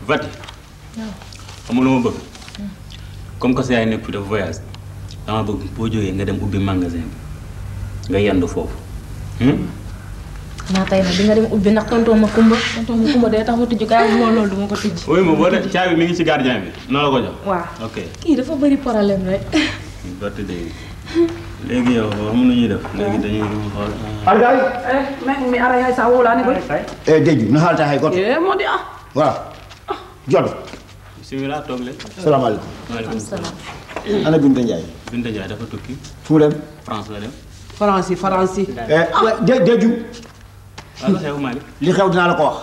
Vati. xam nga lu ma bëgg. comme que sa yaay nekk fi dafa voyage dama bëgg boo jógee nga dem ubbi magasin bi nga yendu foofu. naa tey nag di nga dem ubbi ndax tonton ma kumba day tax ma tijji kaay loolu du ma ko tijji. oui ma boo de caabi mi ngi ci gardien bi noo la ko jox. waaw ok kii dafa bëri problème rek. Vati de léegi yow xam nu ñuy def. léegi dañuy xool. Algay. mi ara hay sa wala ni koy. Deju na halta hay goto. Mo di Voilà. Jot. bismillah toog leen. Salaamaaleykum. waaleykum salaam. Ana Binta Ndiaye. Binta Ndiaye dafa tukki. Fu mu dem. France la dem. France. Deju. waaw xew Malick. li xew dinaa la ko wax.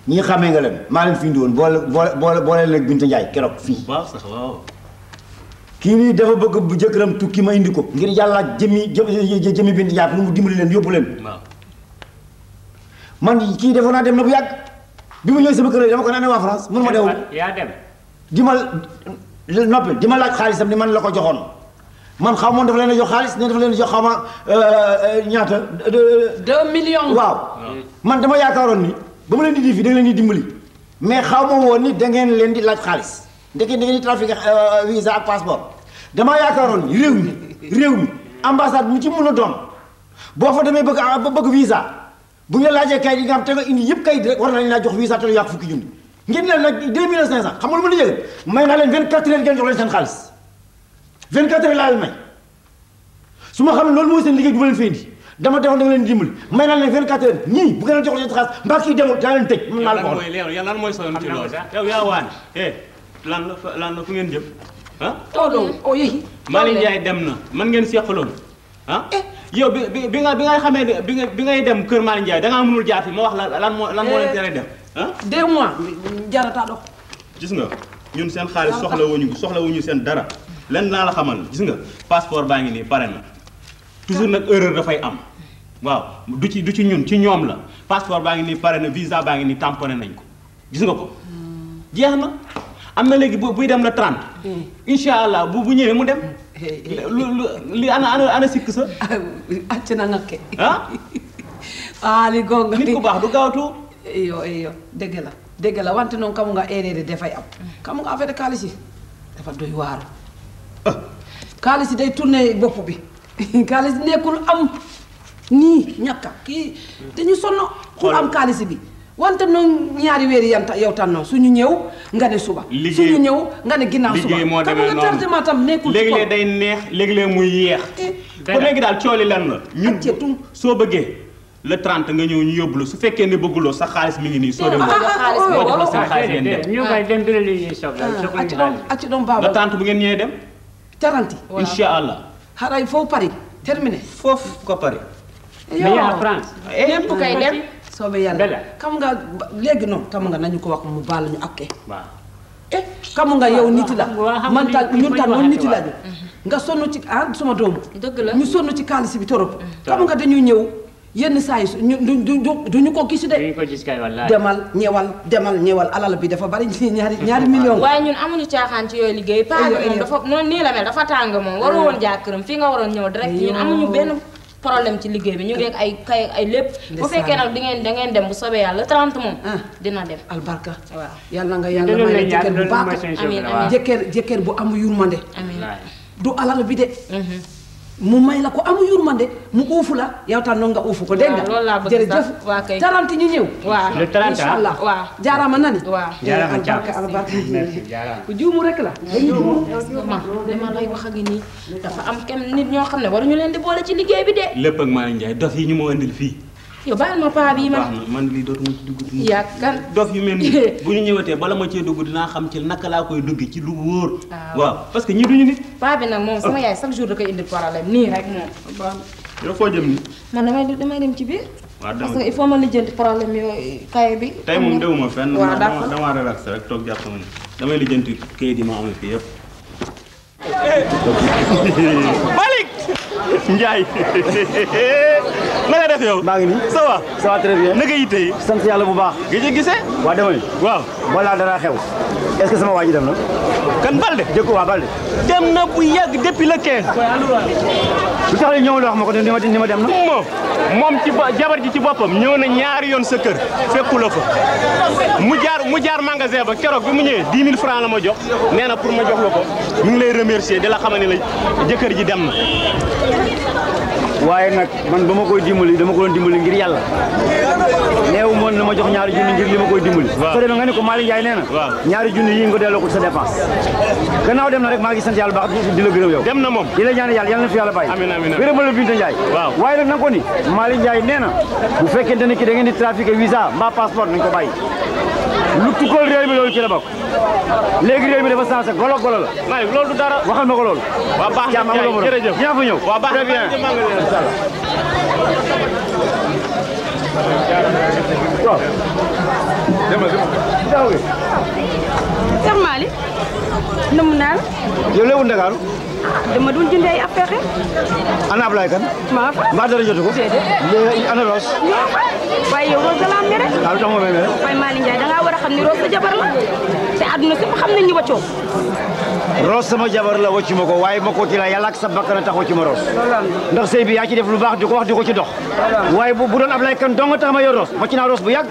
ñi xamee nga leen maa leen fi indi woon boole leen ak Binta Ndiaye keroog fii. waaw sax waaw. kii nii dafa bëgg bu jëkkëram tukki ma indi ko ngir yàlla jëmi Binta Ndiaye pour mu dimbali leen yóbbu leen. waaw. man kii defoon naa dem na bu yàgg bi ma ñëwee sama kër dama ko naan waa France mun ma dew yaa dem. di ma laaj xaalisam ni man la ko joxoon man xaw ma dafa leen a jox xaalis ne dafa leen a jox xaw ma ñaata. 2 millions. waaw man dama yaakaaroon ni ba ma leen di fii da nga leen di dimbali mais xaw ma woon ni da ngeen leen di laaj xaalis ndeke da ngeen di trafiqué visa ak passeport damaa yaakaaroon ni réew mi ambassade mu ci mun a doon boo fa demee bëgg visa bu ñu la laajee kayit yi nga xam te nga indi yëpp kayit rek war na leen naa jox visa te lu yàq fukki junni ngeen leen nag 2500 xam nga lu ma la yëgal may naa leen 24 heures ngeen jox leen seen xaalis 24 heures laa leen may su ma xam ne loolu mooy seen liggéey du ma leen fay indi dama defoon da nga leen dimbali may naa leen 24 heures ñii bu ngeen jox leen seen xaalis mbaa kii demul daa leen tëj mën naa la ko wax lan mooy sa yoon ci loolu yow yaa waane lan la fu ngeen jëm ah o yehi Malick Ndiaye dem na man ngeen seq loolu ah yow bi nga xamee ne bi ngay dem kër Malick Ndiaye da ngaa mënul jaar fi ma wax la lan moo leen tere dem ah 2 mois jarata do gis nga ñun seen xaalis soxlawuñu seen dara lenn naa la xamal gis nga passeport baa ngi nii pare na toujours nag erreur dafay am waaw du ci ñun ci ñoom la passeport baa ngi nii pare na visa baa ngi nii tamponné nañ ko gis nga ko jeex na am na léegi buy dem la 30 incha allah bu ñëwee mu dem li ana sikk sa acc na ngakke ah li gonga nit ku baax du gaawtu iyo dëgg la wante noonu kamu nga erreur dafay am kamu nga affaire kaalis yi dafa doy waaru kaalis yi day tourné bopp bi kaalis nekkul am nii ñàkka kii dañu sonn pour am kaalis bi wante noonu ñaari weeri yanta yow tan noonu suñu ñëw nga ne suba suñu ñëw nga ne ginnaaw suba liggéey moo xam demee nga tardement tam nekkul léegi-léeg day neex léegi-léeg muy yeex ko léegi daal cooli lan la ñun soo bëggee le 30 nga ñëw ñu yóbbu la su fekkee ne bëgguloo sa xaalis mi ngi nii soo demee boo jox la seen xaalis ngeen dem ñu koy dem dina li soxla acci doon baaba le 30 bu ngeen ñëwee dem 30 incha allah xaray foofu pari terminé foofu ko pare mais à France ñépp kay dem soobee yàlla xam nga léegi noonu xam nga nañu ko wax mu baal ñu akkee xam nga yow nit la man ta ñun tam noonu nit lañu nga sonn ci suma doomu dëgg la ñu sonn ci kaalis bi torop xam nga dañuy ñëw yenn saa yi duñu ko gis de demal ñëwal alal bi dafa bari ñaari million waaye ñun amuñu caaxaan ci yooyu liggéey paa bi moom dafa noonu nii la mel dafa tàng moom waroo woon jaar këram fii nga waroon ñëw direct ñun amuñu benn problème ci liggéey bi ñu ngi ay kay ay lépp bu fekkee nag da ngeen dem bu soobee yàlla 30 moom dina dem albarka waaw yàlla nga yàlla may la jëkkër bu baax amiin jëkkër bu am yurmande amiin du alal bi de mu may la ko amu yurmande mu uufu la yow tam noonu nga uufu ko dégg nga loolu laa bëgg jërëjëf waa kay 30 ñu ñëw waaw le 30 incha allah waaw jaaraama nani waaw jaaraama albarka merci jaaraama ku juumu rek la dama lay wax ak nii dafa am kenn nit ñoo xam ne waruñu leen di boole ci liggéey bi de lépp ak Malick Ndiaye dof yi ñu ma andil fii yow bàyyil ma paa bii baax na man lii dootuma ci dugg yàggan dof yu mel nii bu ñu ñëwatee bala ma cee dugg dinaa xam ci naka laa koy dugg ci lu wóor waaw parce que ñii duñu nit paa bi nag moom sama yaay chaque jour da koy indi problème nii rek moom yow foo jëm ni man damay dem ci biir waaw parce que il faut ma lijjanti problème yooyu kaye bi tey moom dewuma fenn waaw d'accord dama relax rek toog jàpp sama ni damay lijjanti kayit yi ma amee fii yëpp Malick Ndiaye na nga def yow maa ngi nii ça va ça va très bien naka yitte yi sant yàlla bu baax gëj a gisee waa dama ni waaw balaa dara xew est-ce que sama waa ji dem na kan Balde jëkku waa Balde dem na bu yàgg depuis le 15 lu tax ñëw la wax ma ko ni ma dem na moom ci jabar ji ci boppam ñëw na ñaari yoon sa kër fekku la fa mu mu jaar magasin ba keroog bi mu ñëwee 10 000 francs la ma jox nee na pour ma jox la ko ñu ngi lay remercier di la xamal ne la jëkkër ji dem na. waaye nag man ba ma koy dimbali dama ko doon dimbali ngir yàlla neewu moon na ma jox ñaari junni ngir li ma koy dimbali. waaw soo demee nga ne ko Malick Ndiaye nee na. waaw ñaari junni yi nga delloo ko sa dépense. gannaaw dem na rek maa ngi sant yàlla baax di la gërëm yow. dem na moom di la ñaan yàlla na fi yàlla bàyyi. amiin amiin gërëmal la Binta Ndiaye. waaw waaye nag na nga ko ni Malick Ndiaye nee na bu fekkente ne ki da ngeen di trafiqué visa mbaa passeport nañ ko bàyyi lu tukkal réew mi loolu ci la bokk léegi réew mi dafa sensé golo golo la. Malick loolu du dara. waxal ma ko loolu. waaw baax na Ndiaye jërëjëf dinaa fa ñëw. waaw baax très bien. Cheikh Malick namu naa la. yow léegi Ndakaaru. dama doon jëndee ay affaire. ana Ablaye kan. maa fa. mbaa dara jotu ko. léegi ana Rose. ñoo fa waaye yow Rose da laa mere. waaw lu tax moo may mere. waaye Malick Ndiaye da ngaa war a xam ni Rose sa jabar la te àdduna si xam nañ ñu ba coow. Rose sama jabar la wàccu ma ko waaye ma ko ci la yàlla ak sa bakkan a tax wàccu ma Rose. ndax sëy bi yaa ci def lu baax di ko wax di ko ci dox. waaye bu doon Ablaye kan dong tax ma yor Rose wàcc naa Rose bu yàgg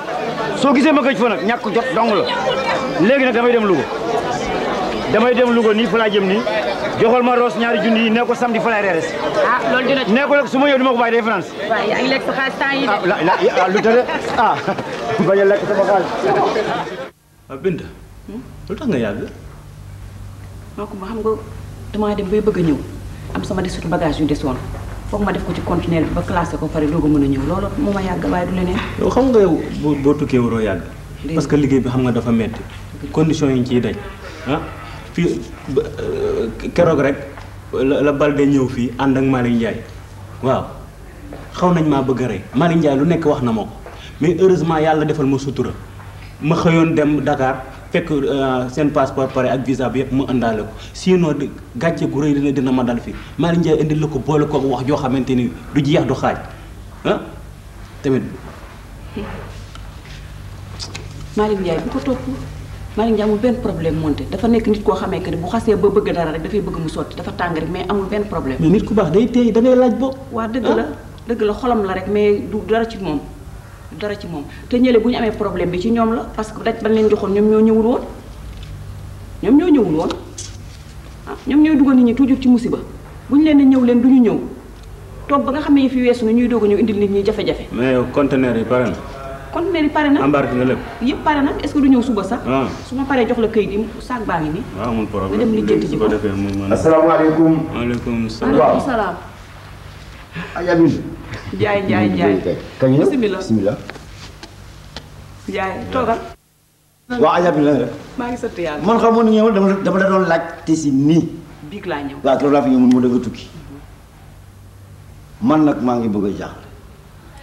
soo gisee ma gëj fa nag ñàkk jot dong la léegi nag damay dem Louga nii fa laa jëm nii joxal ma Rose ñaari junni yi nee ko samedi fa lay reeres. loolu dina ci. nee ko nag su ma ñëw duma ko bàyyi day France. waaye yaa ngi lekk sa xaalis temps yii de. lu tere bañ a lekk sama xaalis. waaw Binta lu tax nga yàgg. maa ko ma xam nga damaa dem bay bëgg a ñëw am sama desitu bagage yu desoon foog ma def ko ci conteneur bi ba classé ko pare doog a mën a ñëw loolu moo ma yàgg waaye du leneen. yow xam nga yow boo tukkee waroo yàgg. parce que liggéey bi xam nga dafa metti conditions yi ñu ciy daj fii keroog rek la Balde ñëw fii ànd ak Malick Ndiaye waaw xaw nañ maa bëgg a rey Malick Ndiaye lu nekk wax na ma ko mais heureusement yàlla defal ma sutura ma xëyoon dem Dakar fekk seen passeport pare ak visa bi yëpp mu àndaale ko sinon gàcce gu rëy dina ma dal fii Malick Ndiaye indil la ko boole ko wax joo xamante ni du jeex du xaaj tamit. Malick Ndiaye bu ko topp Malick Ndiaye amul benn problème monté dafa nekk nit koo xamee que ni bu xasee ba bëgg dara rek dafay bëgg mu sotti dafa tàng rek mais amul benn problème. mais nit ku baax day téye da ngay laaj bokk. waa dëgg la xolam la rek mais du dara ci moom du dara ci moom te ñële bu ñu amee problème bi ci ñoom la parce que daj bañ leen joxoon ñoom ñoo ñëwul woon ñoom ñooy dugal nit ñi toujours ci musiba bu ñu leen ne ñëw leen du ñu ñëw toog ba nga xam ne fi weesu na ñuy doog a ñëw indil nit ñi jafe-jafe. mais yow conteneur yi pare na. conteneur yi pare na. embarqué nga lépp. yëpp pare na est-ce que du ñëw suba sax. su ma paree jox la këyit yi saag baa ngi nii. waaw amul problème nga dem lijjanti ji ko. asalaamaaleykum. maaleykum salaam. waaleykum salaam. Adja Binta. Ndiaye. kañ ñëw bisimilah. Ndiaye toogal. waaw Adja Binta la nga def. maa ngi sant yàlla. man xam nga ñëwal dama la doon laaj te si nii. biig laa ñëw. waaw keroog laa fi ñëw mun ma dëgg tukki man nag maa ngi bëgg a jaaxle.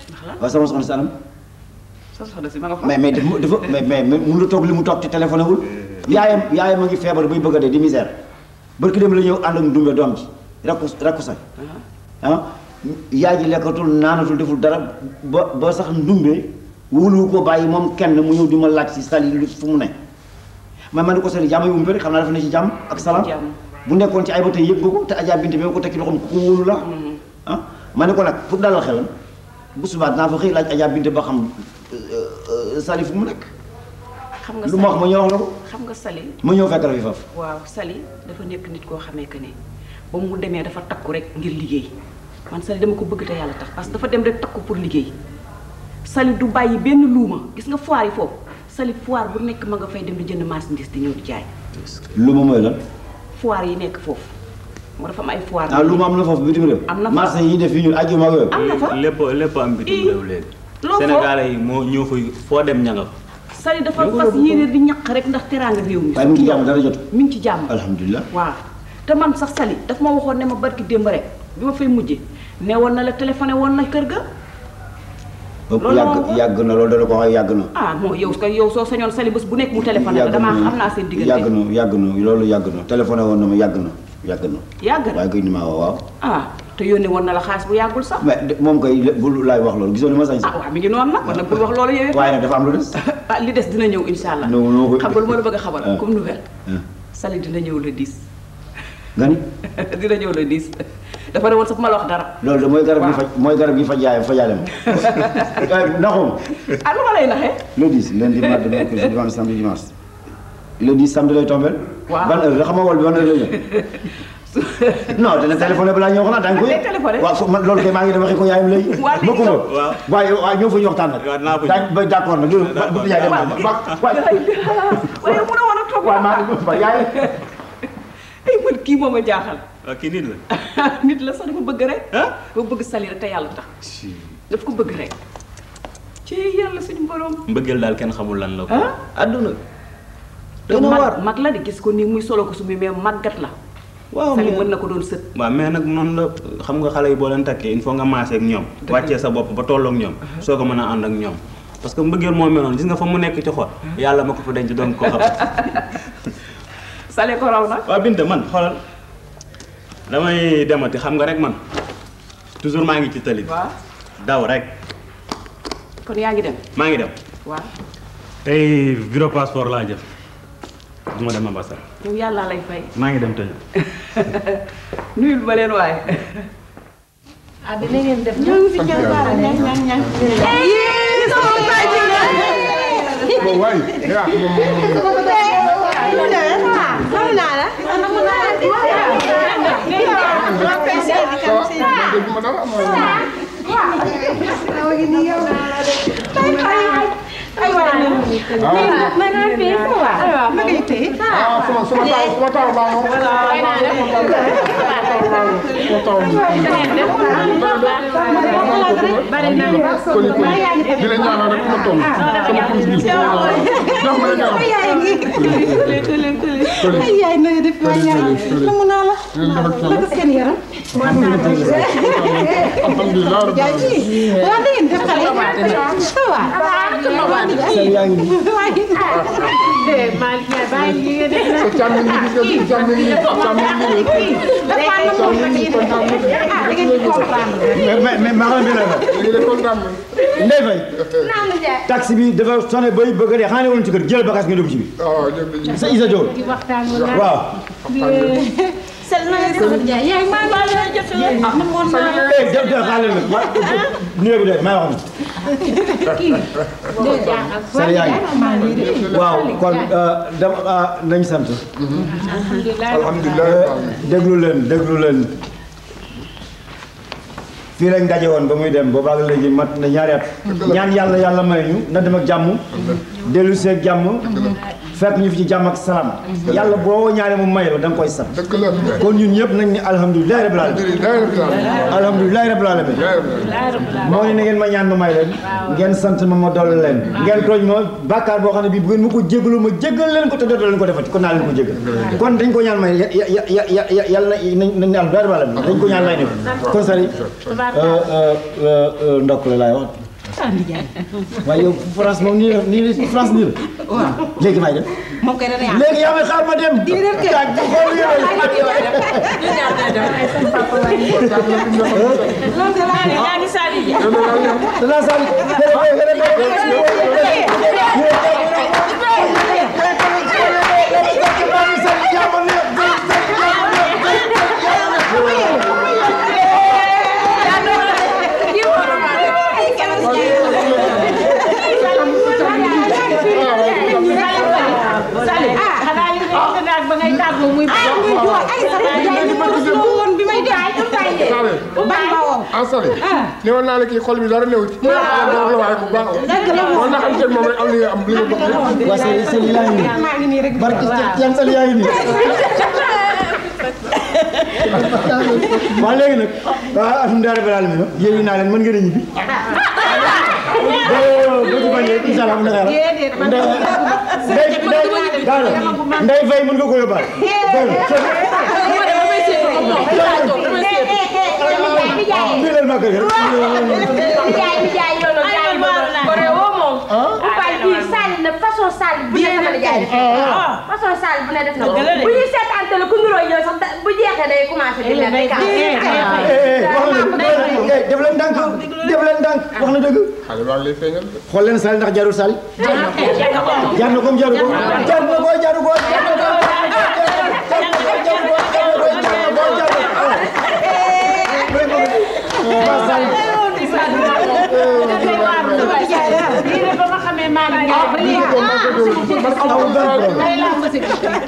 ndax la waaw sama soxna si anam. sa soxna si ma nga fa. mais dafa mais mun la toog li mu toog te téléphoné wul. yaayam a ngi feebar bay bëgg a dee di misère barki dem la ñëw ànd ak ndumbe doom ji rakku say yaay ji lekkatul naanatul deful dara ba sax ndumbe wóoluwu ko bàyyi moom kenn mu ñëw di ma laaj si sali lu fu mu ne man ni ko sali jàmm yu umpe rek xam naa dafa ne ci jàmm ak salaam bu nekkoon ci ay ba tey yëg nga ko te Adja Binta bi ma ko tekki loxoom ku ko wóolu la ma ne ko nag pour dalal xelam bu subaa dinaa fa xëy laaj Adja Binta ba xam sali fu mu nekk xam nga lu ma wax ma ñëw wax la ko xam nga Sali ma ñëw fekk la fi faf waaw Sali dafa nekk nit koo xamee que ne ba mu demee dafa takku rek ngir liggéey man Sali dama ko bëgg te yàlla tax parce que dafa dem rek takku pour liggéey Sali du bàyyi benn luuma gis nga foire yi foofu Sali foire bu nekk ma nga fay dem di jënd marchandise di ñëw di jaay. luuma mooy lan. foire yi nekk foofu moo dafa am ay foire. luuma am na foofu bitim réew. am na fa marché yi def yi ñun aju ma yooyu. am na fa lépp am bitim réew léegi. loo Sénégalais yi moo ñëw fa foo dem ña nga fa. Sali dafa fas yéene di ñaq rek ndax teraanga réew mi. waaye mi ngi ci jàmm dara jot. mi ngi ci jàmm. alhamdulilah. waaw te man sax Sali daf ma waxoon ne ma barki démb rek bi ma fay mujje ne woon na la téléphoné woon na kër ga. loolu yàgg na loolu dana ko wax yàgg na. moo yow soo sañoon Sali bés bu nekk mu téléphoné la damaa xam naa seen diggante. yàgg na loolu yàgg na téléphoné woon na ma yàgg na. yàgg na waaye gëj na maa waaw. te yónnee woon na la xaalis bu yàggul sax. mais moom kay bu laay wax loolu gisoo li ma sañ sax. waaw mi ngi noonu nag man nag bul wax loolu yow. waaye nag dafa am lu des. li des dina ñëw insha allah. xam nga lu ma la bëgg a xamal comme nouvelle. Sali dina ñëw le 10. nga ni. dina ñëw le 10. dafa ne woon sax ma la wax dara. loolu de mooy garab gi faj yaayam fajaale ma. naxuma. ah lu ma lay naxee. le 10 lundi mardi mercredi jeudi vendredi samedi dimanche. le 10 samedi lay tombé. waaw ban heure la xam nga wol bi ban heure lay ñëw. non dina téléphoné balaa ñëw xanaa daañu ko yëg. téléphoné waaw man loolu kay maa ngi dem waxi ko yaayam léegi. waaw bokku nga. waaw waaye ñëw fa ñu waxtaan nag. waaw naa fa daañu ba d'accord nag loolu bu yaay dem na waaye mun a woon a toog waaw maa ngi ba yaay. ay man kii moom a jaaxal. waaw kii nit la. nit la sax dafa bëgg rek. ah dafa bëgg Sali rek te yàlla tax. daf ko bëgg rek. ci yàlla suñu borom. mbëggeel daal kenn xamul lan la ko. ah adduna. te mag la di gis ko nii muy solo ko su muy mais màggat la. waaw Sali mën na ko doon sët. waaw mais nag noonu la xam nga xale yi boo leen takkee il faut nga maasee ak ñoom. wàccee sa bopp ba tolloog ñoom. soo ko mën a ànd ak ñoom. parce que mbëggeel moo mel noonu gis nga fa mu nekk ci xol. yàlla ma ko fa denc doon ko xam. Sali ko raw nag. waaw Binta man xoolal damay demati xam nga rek man toujours maa ngi ci tali bi. waaw daw rek. kon yaa ngi dem. maa ngi dem. waaw. tey bureau passeport laa jëf du ma dem ambassade. yow yàlla lay fay. maa ngi dem tey. nuyul ba leen waaye. ah dina ngeen def ñoo fi ñëw dara ñaan ñaan. waay ya Ndeye Faye taxi bi dafa sonné bay bëgg a dee xanaa ne woon ci kër jël bagage nga dugg ci biir. sa Isa Dior waaw. nuyoo bi de may wax Sali yaa ngi waaw kon dama nañ sant. alhamdulilah déglu leen fii lañ daje woon ba muy dem boobaag léegi mat na ñaari at ñaan yàlla may ñu na dem ak jàmm dellu seeg jàmm fekk ñu fi ci jàmm ak salaam yàlla boo ñaare mu may la da nga koy sant kon ñun ñëpp nañ ne alhamdulilahi rabbil alamin alhamdulilahi rabbil alamin moo ne na ngeen ma ñaan ma may leen ngeen sant ma dolli leen ngeen tooñ ma bàkkaar boo xam ne bii bu ngeen ma ko jégalu ma jégal leen ko te dootoo leen ko defati kon naa leen ko jégal kon dañ ko ñaan may yàlla nañ ne alhamdulilahi rabbil alamin dañ ko ñaan may ne kon Sali ndokk la laay wax waaye yow France moom nii la France nii la. waaw léegi may dem. moom kay dana yàq. léegi yaa ngi xaar ma dem. kaaj bu xool yooyu. Sali ne woon naa la kii xol bi dara néew ci. waaw la waaye bu baax war na xam te moom rek am li nga am li nga bëgg. waa Sali yaa ngi nii barke yan Sali yaa ngi nii. waa léegi nag waaw alhamdulilah rabbil alamin yéegi naa leen mën ngeen a ñibbi. boo ci bañee incha allah bu Ndeye Faye mën nga ko yóbbaale. façon saal bu ne def na façon saal bu ne def na bu ñuy seetaante la ku nuroo ñëw sax bu jeexee day commencé di leen rek def leen ndànk wax na dëgg xale baa ngi lay feeñal. xool leen Sali ndax jarul Sali jar na ko jaru ko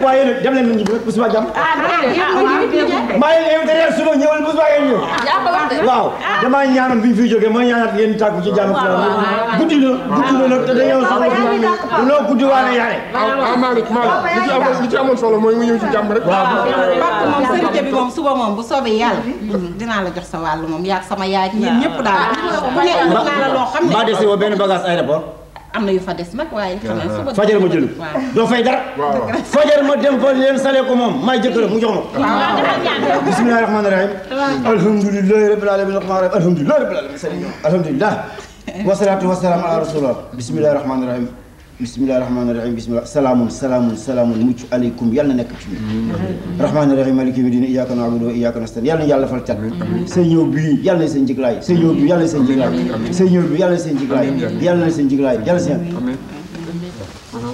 waaye nag dem leen nit ñi bu suba jàmm. maa ngi invité leen suba ñëwal bu suba ngeen ñëw. waaw damaa ñaanoon bi ñu fiy jógee ma ñaanaat ngeen tàggu ci jàmm. guddi na nag te dañoo soxla loo guddi waane yaare. Malick li ci amoon solo mooy mu ñëw ci jàmm rek. waaw moom sërite bi moom suba moom bu soobee yàlla dinaa la jox sa wàll moom yaa sama yaay ñun ñëpp daal bu nekk naa la loo xam ne ba dese woo benn bagage aéroport. am na yu fa des nag waaye xam naa suba fajar ma jël doo fay dara. fajar ma dem fa leen sale ko moom maay jëkkëram mu jox ma. bismillahi rahmaani rahim. alhamdulillahi rabbil alamin alhamdulillahi rabbil alamin alhamdulillah wasalaatu wasalaam ala rasulillah bismillahi rahmaani rahim. bismillahi rahmaani rahim bismillah salaamun mucc aleykum yàlla na nekk ci ñun. rahmaani rahim maliki yawmi diin iyyaka na'budu wa iyyaka nasta'in yàlla na yàlla fal cat. sa ñëw bi yàlla na seen njiglaay sa ñëw bi yàlla na seen njiglaay sa ñëw bi yàlla na seen njiglaay yàlla na seen njiglaay yàlla seen.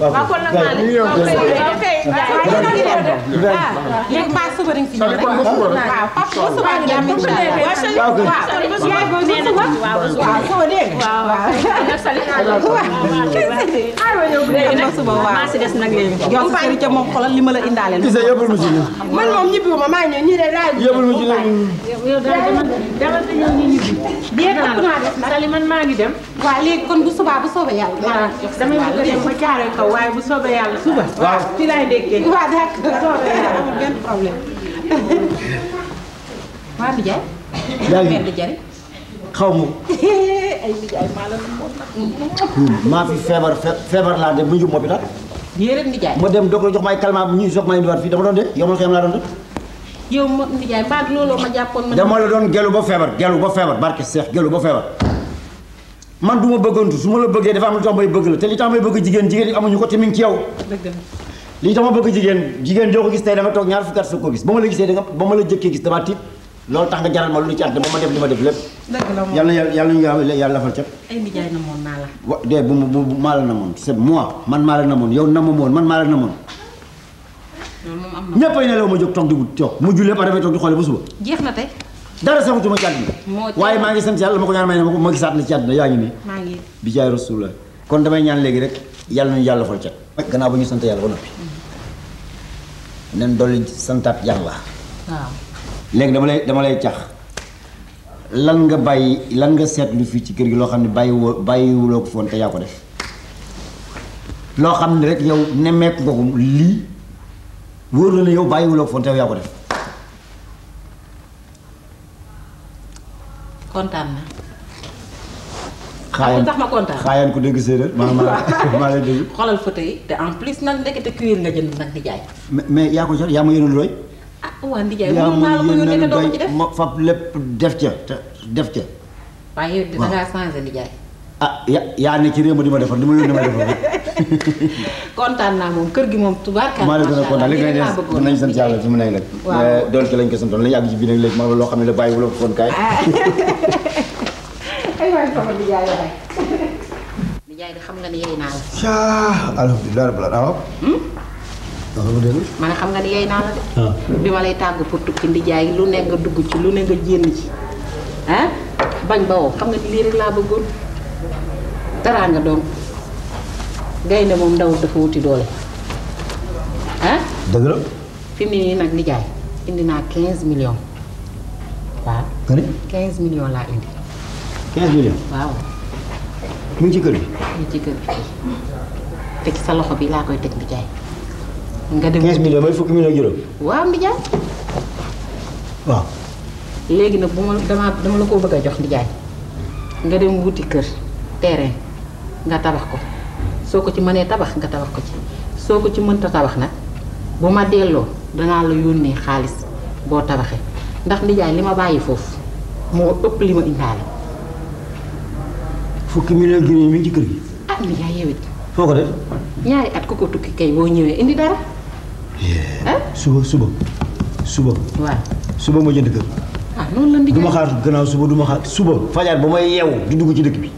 waaw kon nag léegi Paa suba dañ fi ñëw rek waaw Paa suba ñu dem incha maa si des nag léegi yow sa sëriñ ca moom xoolal li ma la indaaleel man moom ñibbiwuma maa ñëw ñii de laaj yóbbul ma ci yow daal dama te ñëw ñu ñibbi Sali man maa ngi dem waaw léegi kon bu subaa bu soobee yàlla damay bëgg a dem ba caaree kaw waaye bu soobee yàlla suba waaw fi laay déggee waaw d'accord soobee yàlla amul benn problème waa Ndiaye yaa ngi di jari xaw ma ay Ndiaye maa la moom nag maa fi feebar laa dem bu ñu hôpital yéen Ndiaye ma dem docteur jox may calmant bu ñuy soog ma indiwaat fii dama doon de yow ma xëyam laa doon de yow ma Ndiaye mbaa looloo ma jàppoon ma dama la doon gelu ba feebar barke Seex gelu ba feebar man du ma bëggantu su ma la bëggee dafa am lu tax may bëgg la te li tax may bëgg jigéen yi amuñu ko te mi ngi ci yow li tax ma bëgg jigéen joo ko gis tey dama toog ñaar fukki at sa ko gis ba ma la gisee ba ma la jëkkee gis dama tiit loolu tax nga jaral ma lu ci at ba ma def li ma def lépp yàlla nañu yàlla lafal ca ay Ndiaye namoon naa la wa de bu maa la namoon c'est moi man maa la namoon yow namu moon man maa la namoon ñëppay ne la ma jóg toog di wut toog mu jullee ba damay toog di xoole ba suba jeex na tey dara saxutuma ci àddina waaye maa ngi sant yàlla ma ko ñaan may ne ma gisaat la ci àddina yaa ngi nii maa ngi bi jaay rasulullah kon damay ñaan léegi rek yàlla nañu yàlla fal cat gannaaw ba ñu sant yàlla ba noppi nen dolli santaat yàlla waaw léegi dama lay cax lan nga seetlu fii ci kër gi loo xam ne bàyyiwuloo ko foon te yaa ko def loo xam ne rek yow nemmeeku nga ko lii wóor la ne yow bàyyiwuloo ko foon te yaa ko def kontaan na xaayaan tax ma kontaan xaayaan ko dégg séeréer maa lay dégg xoolal photo yi te en plus nag ndekete cuir nga jënd nag di jaay mais yaa ko jot yaa ma yéenul doy ah waa di jaay mënoon naa la ko yónnee te doo ko ci def ma fab lépp def ca waaye yow da ngaa changé di jaay ah yaa ne ci réew ma di ma defar di ma yónnee ma defar kontaan naa moom kër gi moom tubaarkaat maa la gën a kontaan léegi nag des nañ sant yàlla fi mu nekk nag dool ci lañ ko santoon la yàgg ci biir nag léegi ma loo xam ne la bàyyi wula ko foon kaay ay waay sama di jaay waay di jaay di xam nga ni yey naa la alhamdulilah rabbil alamin ma ne xam nga ni yey naa la de bi ma lay tàgg pour tukki di jaay lu ne nga dugg ci lu ne nga jénn ci ah bañ ba woo xam nga ni lii rek laa bëggoon teraanga doom gaynde moom ndawul dafa wuti doole ah dëgg la fi mu ne nii nag nijaay indi naa 15 millions waaw. nga ne 15 millions laa indi. 15 millions. waaw. mu ngi ci kër gi. mu ngi ci kër gi te ci sa loxo bi laa koy teg nijaay. nga dem 15 millions mooy fukki millions ak juróom. waaw nijaay. waaw. léegi nag bu ma dama la koo bëgg a jox nijaay nga dem wuti kër terrain nga tabax ko soo ko ci mënee tabax nga tabax ko ci soo ko ci mënta tabax nag bu ma delloo danaa la yónnee xaalis boo tabaxee ndax nijaay li ma bàyyi foofu moo ëpp li ma indaale. fukki millions ak juróom mi ngi ci kër gi. ah nijaay yow it. foo ko def. ñaari at ku ko tukki kay boo ñëwee indi dara. ah suba. waaw. suba ma jënd kër. ah noonu la du nijaay ma xaar gannaaw suba du ma xaar suba. fajar ba may yeewu di dugg ci dëkk bi.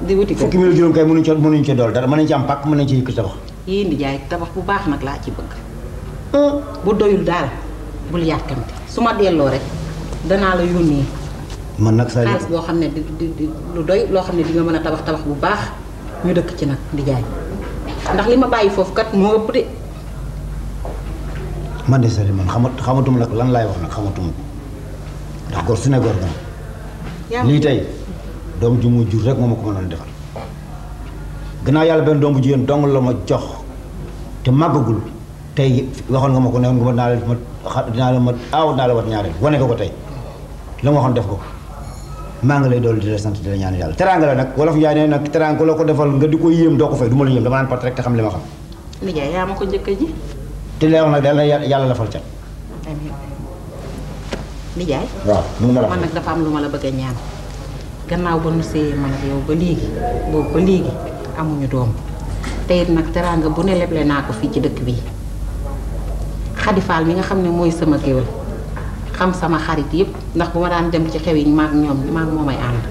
di wuti kër fukki millions ak juróom kay mënuñu ci dool dara mën nañu ci am pàkk mën nañu ci yëkkati tabax. yii nijaay tabax bu baax nag laa ci bëgg. bu doyul daal bul yàkkamte su ma delloo rek danaa la yónnee man nag Sali xaalis boo xam ne di lu doy loo xam ne di nga mën a tabax bu baax ñu dëkk ci nag di jaay ndax li ma bàyyi foofu kat moo ëpp de. man de Sali man xamatuma nag lan laay wax nag xamatuma ko ndax gor su ne gor nga lii tey doom ju mu jur rek moo ma ko mënoon defal gannaaw yàlla benn doom bu jigéen dong la ma jox te màggagul tey waxoon nga ma ko ne woon nga dinaa la wat ñaareel wane nga ko tey la ma waxoon def ko maa ngi lay dool di la sant di la ñaan yàlla teraanga la nag wolof Njaay ne nag teraanga la ko defal nga di ko yéem doo ko fay du ma la yéem dama naan pat rek te xam li ma xam nijaay yaa ma ko njëkk ji te lay wax nag dal yàlla la fal cat nijaay waaw mu ma la man nag dafa am lu ma la bëgg a ñaan gannaaw ba nu séyee man ak yow ba léegi boobu ba léegi amuñu doom te it nag teraanga bu ne leble naa ko fii ci dëkk bi xadifaal mi nga xam ne mooy sama géwél xam sama xarit yëpp ndax bu ma daan dem ci xew yi maag moo may ànd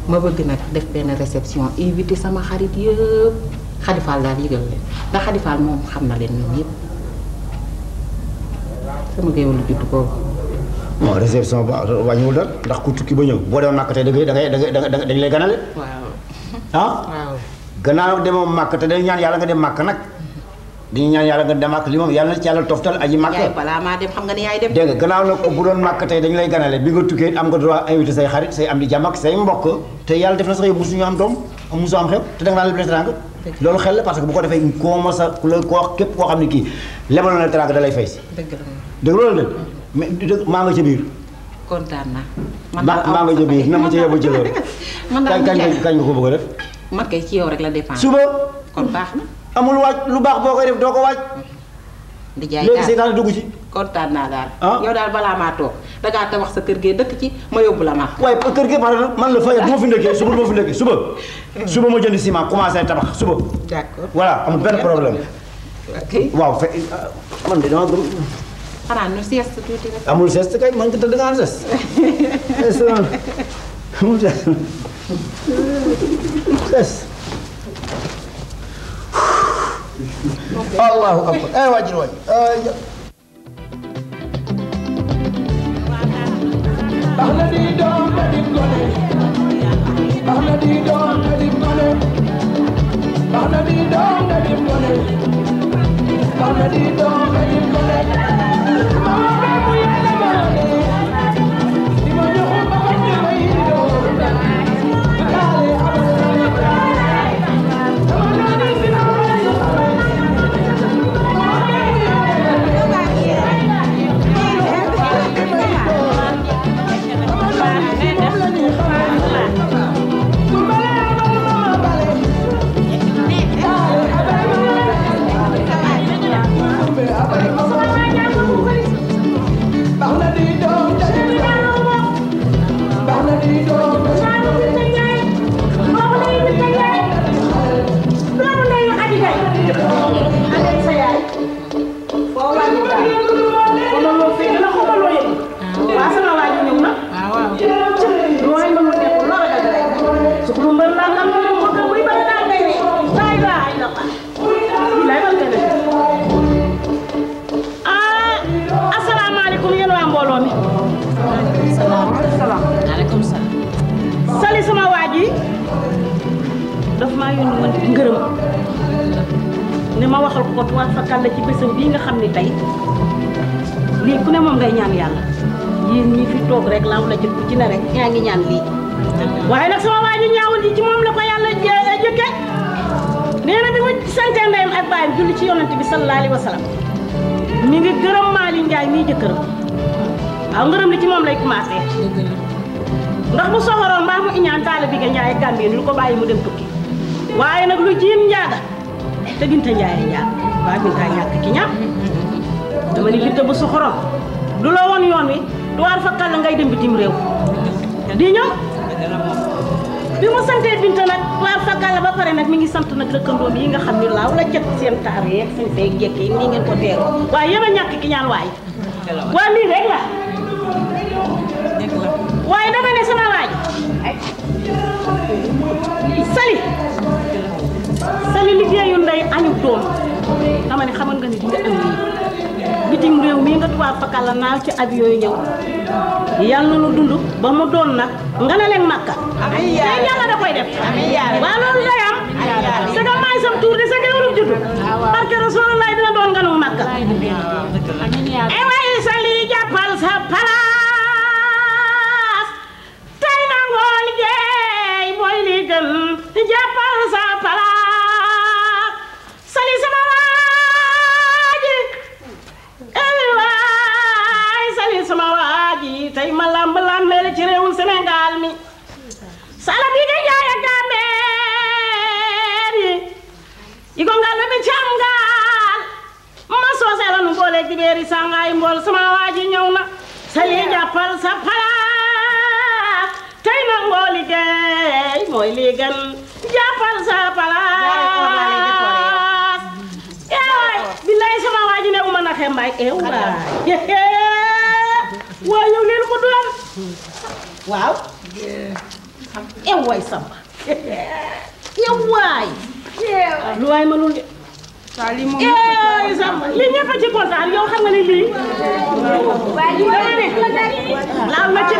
ma bëgg nag def benn réception invité sama xarit yëpp xadifaal daal yëgal leen ndax xadifaal moom xam na leen ñoom yëpp sama géwél lu judd boobu. bon réception ba wàññiwul dara ndax ku tukki ba ñëw boo demoon màkk tey dañ lay ganale. waaw. waaw. gannaaw demoo màkk te dañu ñaan yàlla nga dem màkk nag dañu ñaan yàlla nga dem màkk li moom yàlla na ci yàlla toftal aji màkk. yaay balaa maa dem xam nga ni yaay dem. dégg nga gannaaw nag bu doon màkk tey dañu lay ganale bi nga tukkee am nga droit invité say xarit say am di jàmm ak say mbokk te yàlla def na sax yow musuñu am doom musu am xew te danga naan la teraanga loolu xel la parce que bu ko defee koo ma sa ku la koo képp koo xam ne kii lebal na teraanga da lay fay si. dëgg la dëgg loolu de mais maa nga ca biir. kontaan naa. maa nga ca biir na ma ca yóbbu jëloon. man daal kañ nga ko bëgg a def. man kay ci yow rek la dépendre. suba. kon baax na. amul waaj lu baax boo koy def doo ko waaj. di jaay léegi seytaane dugg ci. kontaan naa daal. yow daal balaa maa toog dangaa tabax sa kër gee dëkk ci ma yóbbu la ma. waaye kër gee man la fayal bu ma fi ndëkkee suba ma fi ndëkkee suba ma jënd ciment commencé tabax suba. d'accord voilà amul benn problème. ok waaw man de dama gëm. xanaa ñu sieste tuuti rek. amul sieste kay man tëdd nga am sieste. amul sieste. Allahu akbar waajur waaj baax na di doom te di gone baax na di doom te di gone baax na di doom te di gone baax na di doom te di gone mama be mu yàlla baale di ma joxu ba ko di may doom kaale abale dama nani si na Sali sama waa ji daf maa yónni woon ci ngërëm ne ma waxal ko tuwaat fakal la ci bésam bii nga xam ne tey lii ku ne moom ngay ñaan yàlla yéen ñi fi toog rek laaw la jël ku ci ne rek yaa ngi ñaan lii waaye nag sama waa ji ñaawul ji ci moom la ko yàlla jëkke nee na bi ma sante ndeyam ak baayam julli ci yonent bi sallallahu alayhi wa sallam mi ngi gërëm Mali Njaay mii jëkkëram waaw ngërëm li ci moom lay commencé ndax bu soxoroon mbaa mu iñaan taala bi nga Njaay Gambie lu ko bàyyi mu dem tukki waaye nag lu jiin njaaga te Binta Njaay njaag waa Binta ñàkk ki ñaam dama ni Binta bu soxoroon du la woon yoon wi tuwaar fa kàll ngay dem bitim réew di ñëw bi mu santee Binta nag tuwaar fa kàll ba pare nag mi ngi sant nag dëkkandoom yi nga xam ni laaw la cet seen taar yeeg seen feeg jekk yi nii ngeen ko teeroo waaye yéen a ñàkk ki ñaan waaye waa lii rek la waaye dama ne sama waaj Sali liggéeyu ndey añu doom dama ne xamoon nga ni di nga am lii bitim réew mii nga tubaab fakal la naaw ci ab yooyu ñëw yal na nu dund ba mu doon nag nga ne leen Makka tey yàlla da koy def waaw loolu day am sa nga maay sam tuur de sa nga warul juddu barke Rasulullah dina doon nga nu Makka ay waay sali jàppal sa palaas tey nangoo liggéey mooy li gën jàppal sa palaas sali sama waaji ay waay sali sama waaji tey ma lamb lambele ci réewul Sénégal mi sala bi nga jaay ak gàmmeer yi ko ngal mi cam ngal ma soose la nu booleeg di beeri sangaay mbool sama waaji ñëw na sali jàppal sa palaas tey na ngoo liggéey mooy lii gën jàppal sa palaas eewaay billaay sama waaji ne uma na xembaay eewaay waa yow leen ko doon waaw eewaay samba eewaay lu waay mënul de eewaay samba li ñëpp a ci kontaan yow xam nga ni lii laaw na ci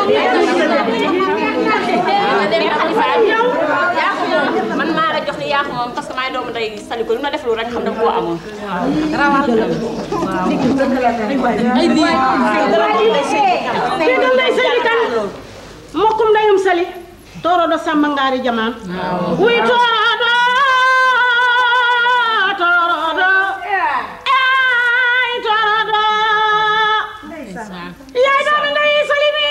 man maa la jox ni yaa ko moom parce que maay doomu day sali ko li ma def lu rek xam dama koo amoon. ay lii déggal day sali kan mokkum ndeyum sali toorodo samba ngaari jamaan wuy toorodo ay toorodo yaay doomu ndey sali bi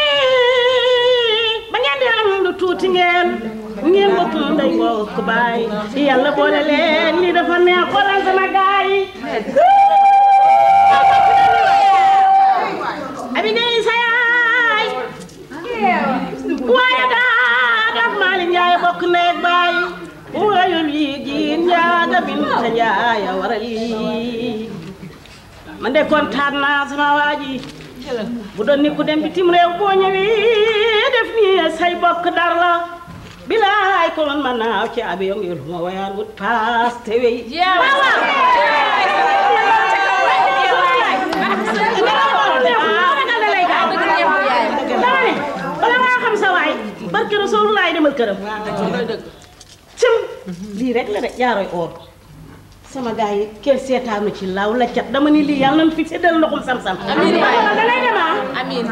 ba ngeen di am lu tuuti ngeen bokk ndey bokk baay yàlla boole leen li dafa neex xoolal sama gaay abi ndey sa yaay waaye daa daf Maali Njaay bokk ndey baay wayul yi jiin njaaga binta njaay a waral yi man de kontaan naa sama waaji bu doon ni ku dem bitim réew boo ñëwee def nii say bokk dar la bilaay ko man ma naaw ci avion ngir ma wayaan wut paas te wey bala ngaa xam sa waay barke Rasulullah demal këram cëm lii rek la de jaaroy oor sama gars yi kenn seetaanu ci laaw la cat dama ni lii yàlla nañu fi séddal ndoxum sam-sam amiin da lay dem amiin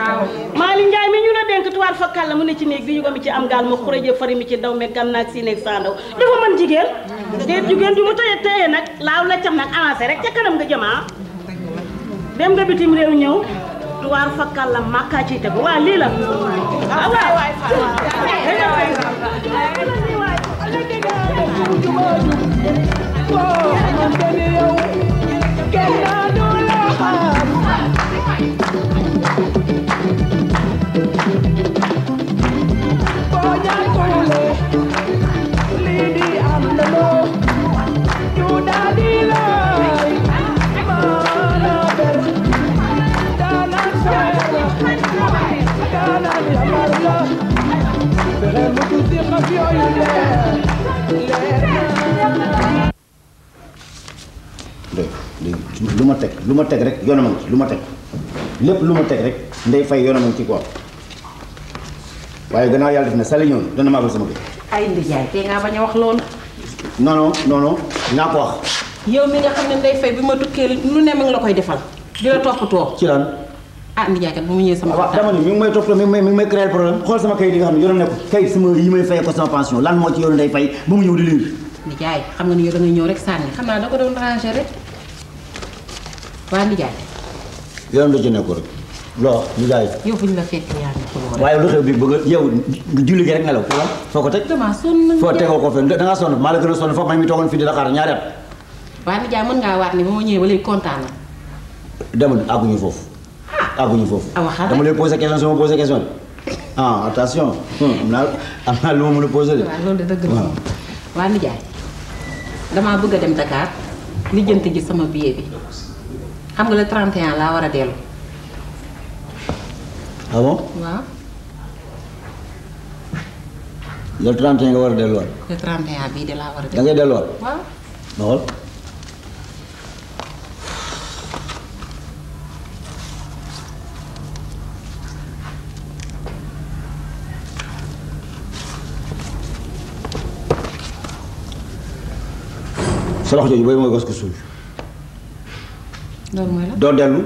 Maali Njaay mi ñu la dénk tuwaat fakkal la mu ne ci néeg bi yu ko mi ci am gaal ma xuréje fari mi ci daw me gan naag si néeg sandaw dafa mën jigéen déet jigéen ju mu tëye nag laaw la cat nag avancé rek ca kanam nga jëmaa dem nga bitim réew ñëw tuwaar fakkal la màkkaa ciy tegu waa lii la lu ma teg rek yoonam a ngi ci lu ma teg lépp lu ma teg rek ndey fay yoonam a ngi ci quoi waaye gannaaw yàlla def na sali ñoon dana maagal sama kër. ay ndijaay te nga bañ a wax loolu. non naa ko wax. yow mi nga xam ne ndey fay bi ma tukkee lu ne mi ngi la koy defal di la toppatoo. ci lan. ah ndijaay kat bu mu ñëwee sama. waaw dama ni mi ngi may toppatoo mi ngi may créer problème xool sama kayit yi nga xam ne yoonam nekkul kayit sama yi may fay ko sama pension lan moo ci yoonu ndey fay ba mu ñëw di liir. ndijaay xam nga ni yow da ngay ñëw rek sànni xam naa da ko doon ranger rek waa ndijaay. yoon la ci nekkul rek loo ndijaay. yow fu ñu la fekk yaa ngi ko waaye lu xew bi bëgg yow julli gi rek nelaw foo ko teg. damaa sonn foo tegoo ko fenn da ngaa sonn maa la gën a sonn foofu man mi toogoon fii di la xaar ñaari at. waa ndijaay mën ngaa waat ni ba ma ñëwee ba léegi kontaan na. demal àgguñu foofu. àgguñu foofu. dama lay posé question sama posé question ah attention am naa lu ma mën a posé de. waaw loolu de dëgg la waa ndijaay damaa bëgg a dem Dakar lijjanti ji sama billet bi xam nga le 31 laa war a dellu. ah bon. waaw. le 31 nga war a delluwaat. le 31 bii de laa war a dellu. da ngay delluwaat. waaw. ma xool. sa wax jooju booy mooy gas ko suul. loolu mooy la. doo dellu.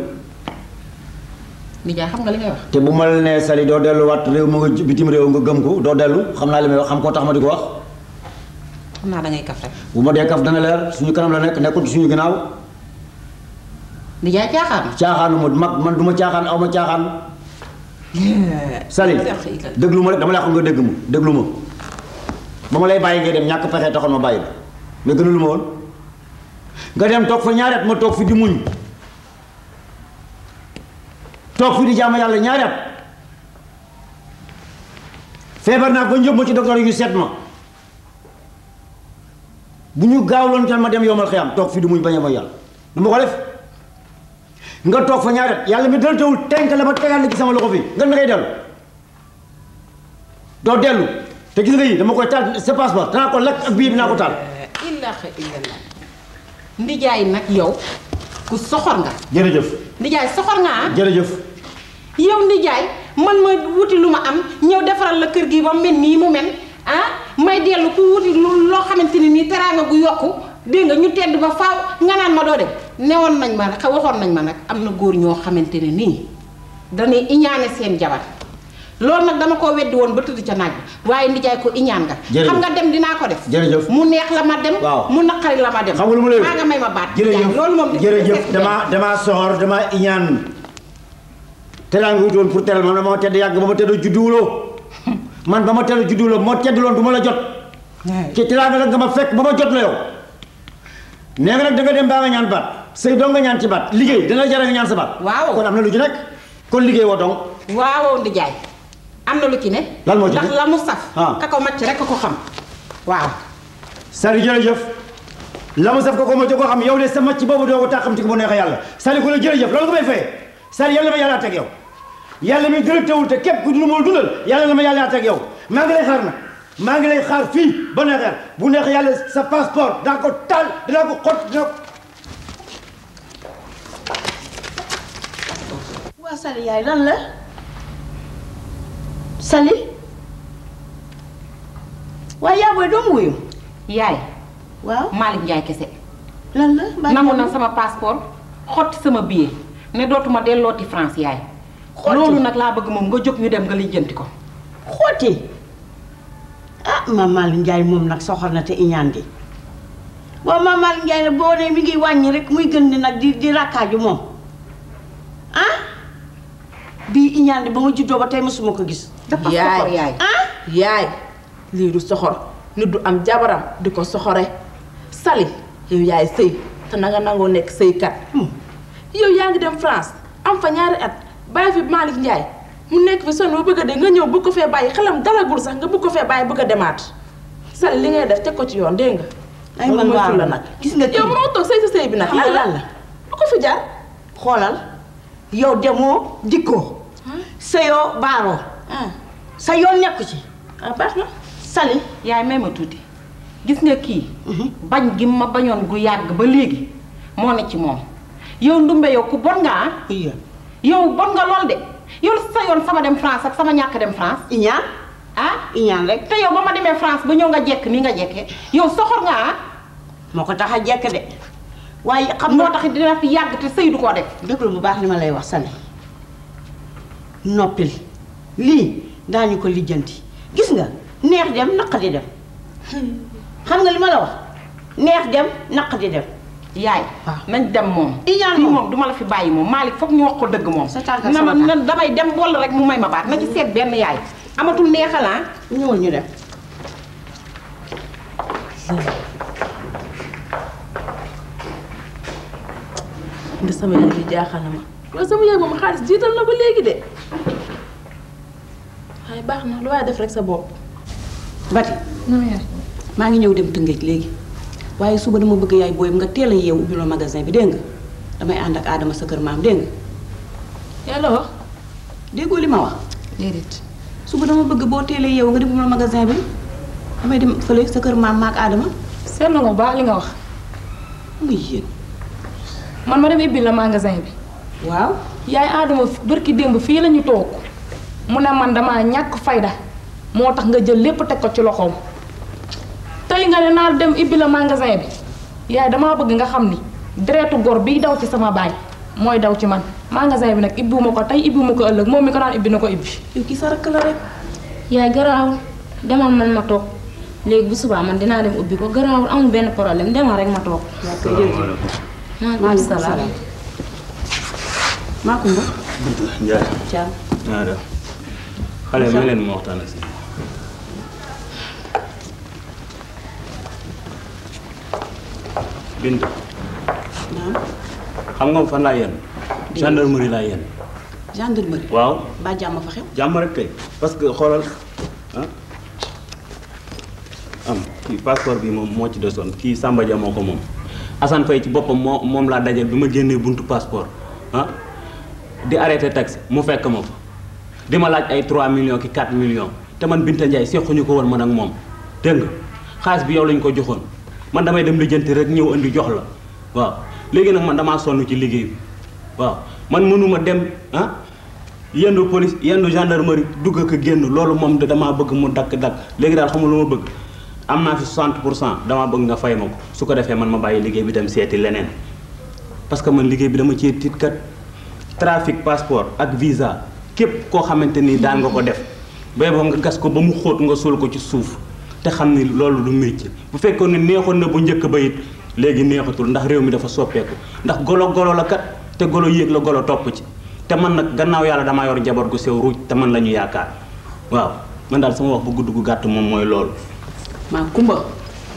nijaay xam nga li ngay wax. te bu ma la nee Sali doo delluwaat réew ma nga bitim réew nga gëm ko doo dellu xam naa li may wax xam koo tax ma di ko wax. xam naa da ngay kaf rek. bu ma dee kaf dana leer suñu kanam la nekk nekkul suñu ginnaaw. nijaay caaxaan. caaxaanu ma mag man du ma caaxaan aw ma caaxaan. Sali déglu ma rek dama lay xam nga dégg ma déglu ma ba ma lay bàyyi ngay dem ñàkk pexe taxoon ma bàyyi la mais gënalu ma woon nga dem toog fa ñaari at ma toog fi di muñ toog fi di jaamu yàlla ñaari at feebar naa ba ñëpp ma ci docteur yu seet ma bu ñu gaawloon tan ma dem yomal xiyam toog fi di muñ bañ a mooy yàlla du ma ko def nga toog fa ñaari at yàlla mi dal tawul tenk la ma tegal la ci sama loxo fi nga na ngay dellu doo dellu te gis nga yi dama koy taal sa passeport danaa ko lakk ak bii bi naa ko taal. illaahi illallah ndijaay nag yow ku soxor nga. jërëjëf. ndijaay soxor nga ah. jërëjëf. yow ndijaay man ma wuti lu ma am ñëw defaral la kër gi ba mel nii mu mel ah may dellu ku wuti loo xamante ni nii teraanga gu yokku dégg nga ñu tedd ba faaw nga naan ma doo dem newoon nañ ma nag waxoon nañ ma nag am na góor ñoo xamante ne nii dañuy iñaane seen jabar loolu nag dama koo weddi woon ba tëdd ca naaj bi waaye ndijaay ko iñaan nga. xam nga dem dinaa ko def. jërëjëf mu neex la ma dem. waaw mu naqari la ma dem. xam nga lu ma lay maa nga may ma baat. jërëjëf loolu moom jërëjëf damaa soxor damaa iñaan teraanga wuti woon pour teral man dama tedd yàgg ba ma tedd judduwuloo man ba ma tedd judduwuloo moo tedduloon du ma la jot. ci teraanga nag nga ma fekk ba ma jot la yow. nee nga nag da nga dem baa nga ñaan baat sëy dong nga ñaan ci baat liggéey dina jara nga ñaan sa baat. waaw kon am na lu ci nekk kon liggéey woo dong. waaw ndijaay am na lu ci ne. lan moo ci ne ndax la mu saf. ka ko màcc rek ko xam waaw. Sali jërëjëf la mu saf ko màcc ko xam yow de sa màcc boobu doo ko tàqam ci ko bu neexee yàlla Sali ko la jërëjëf loolu nga may fayee Sali yàlla ma yàlla teg yow yàlla mi gën a teewul te képp ku dul moo dundal yàlla na ma yàlla teg yow maa ngi lay xaar nag maa ngi lay xaar fii ba neexee bu neexee yàlla sa passeport daa ko taal dinaa ko xott dinaa ko. waa Sali yaay lan la Sali waaye yaa booy doomu wuyu yaay. waaw Malick Ndiaye kese. lan la nangu na sama passeport xotti sama billet ne dootuma dellooti France yaay. xotti loolu nag laa bëgg moom nga jóg ñu dem nga lijjanti ko. xotti ah Mame Malick Ndiaye moom nag soxor na te iñaan di waaw Mame Malick Ndiaye nag boo nee mi ngi wàññi rek muy gën di nag di rakkaaju moom ah bii iñaan di ba ma juddoo ba tey mësuma ko gis. dafa soxor yaay yaay lii du soxor nit du am jabaram di ko soxore Sali yow yaay sëy te na nga nangoo nekk sëykat yow yaa ngi dem France am fa ñaari at bàyyi fi Malick Ndiaye mu nekk fi sonn ba bëgg a dee nga ñëw bëgg ko fee bàyyi xelam dalagul sax nga bëgg ko fee bàyyi bëgg a demaat Sali li ngay def teg ko ci yoon dégg nga. ay man waaw la nag gis nga yow moo toog sëy sa sëy bi nag lan la lu ko fi jaar xoolal yow demoo dikkoo sëyoo baaroo sa yoon nekku ci baax na Sali yaay may ma tuuti gis nga kii bañ gi ma bañoon gu yàgg ba léegi moo ne ci moom yow ndumbe yow ku bon nga ah yow bon nga lool de yow sa yoon sama dem France ak sama ñàkk dem France iñaan iñaan rek te yow ba ma demee France ba ñëw nga jekk ni nga jekkee yow soxor nga ah moo ko tax a jekk de waaye xam moo tax dina fi yàgg te sëy du koo def déglu bu baax li ma lay wax Sali noppil lii daañu ko lijjanti gis nga neex dem naqadi dem xam nga li ma la wax neex dem naqadi dem yaay nañ dem moom iñaan moom duma la fi bàyyi moom Malick foog ñu wax ko dëgg moom na damay dem walla rek mu may ma baat na ci seet benn yaay amatul neexalaa ñëwal ñu dem ndi sama yaay bi jaaxal na ma loolu sama yaay moom xaalis jiital na ko léegi de waaye baax na lu waaye def rek sa bopp Bati maa ngi ñëw dem Tëngéej léegi waaye suba dama bëgg yaay booy nga teel a yeewu ubbiloo magasin bi dégg nga damay ànd ak Adama sa kër maam dégg nga yàlla wax déggoo li ma wax déedéet suba dama bëgg boo teelee yeewu nga di ubbiloo magasin bi damay dem fële sa kër maam maak Adama seetlu nga baax li nga wax muy yéen man ma dem ibbi la magasin bi waaw yaay Adama bërki démb fii la ñu toog mu ne man damaa ñàkk fayda moo tax nga jël lépp teg ko ci loxoom tey nga ne naa dem ibbi la magasin bi yaay damaa bëgg nga xam ni deretu gor biy daw ci sama baay mooy daw ci man magasin bi nag ibbiwuma ko tey ibbiwuma ko ëllëg moom mi ko daan ibbi na ko ibbi. yow kii sa rakk la rek. yaay garaawul demal man ma toog léegi bu subaa man dinaa dem ubbi ko garaawul amul benn problème demal rek ma toog. yaa koy jërëjëf. maaleykum salaam. maa Kumba. Ndiaye. Thiam. naa def xale ma leen ma waxtaan ak si. Binta. naam. xam nga fan laa yenn. gendarmerie laa yenn. gendarmerie. waaw. ba jàmm fa xew. jàmm rek kay parce que xoolal ah am kii passeport bi moom moo ci desoon kii Samba Dia moo ko moom Assane Faye ci boppam moom laa dajal bi ma génnee buntu passeport ah di arrêté taxi mu fekk ma fa di ma laaj ay 3 millions ki 4 millions te man Binta Ndiaye seexuñu ko woon man ak moom dégg nga xaalis bi yow lañ ko joxoon man damay dem lijjanti rek ñëw indi jox la waaw léegi nag man damaa sonn ci liggéey bi waaw man mënuma dem ah yendu police yendu gendarmerie dugg ak génn loolu moom damaa bëgg mu dakk-dakk léegi daal xamul lu ma bëgg am naa fi 60% damaa bëgg nga fay ma ko su ko defee man ma bàyyi liggéey bi dem seeti leneen parce que man liggéey bi dama cee tiit kat trafic passeport ak visa képp koo xamante ni daan nga ko def bay boo nga gas ko ba mu xóot nga suul ko ci suuf te xam ni loolu du métier bu fekkoon ne neexoon na bu njëkk ba it léegi neexatul ndax réew mi dafa soppeeku ndax golo la kat te golo yéeg la golo topp ci te man nag gannaaw yàlla damaa yor njaboot gu sew ruuj te man la ñu yaakaar waaw man daal sama wax bu gudd gu gàtt moom mooy loolu. maa Kumba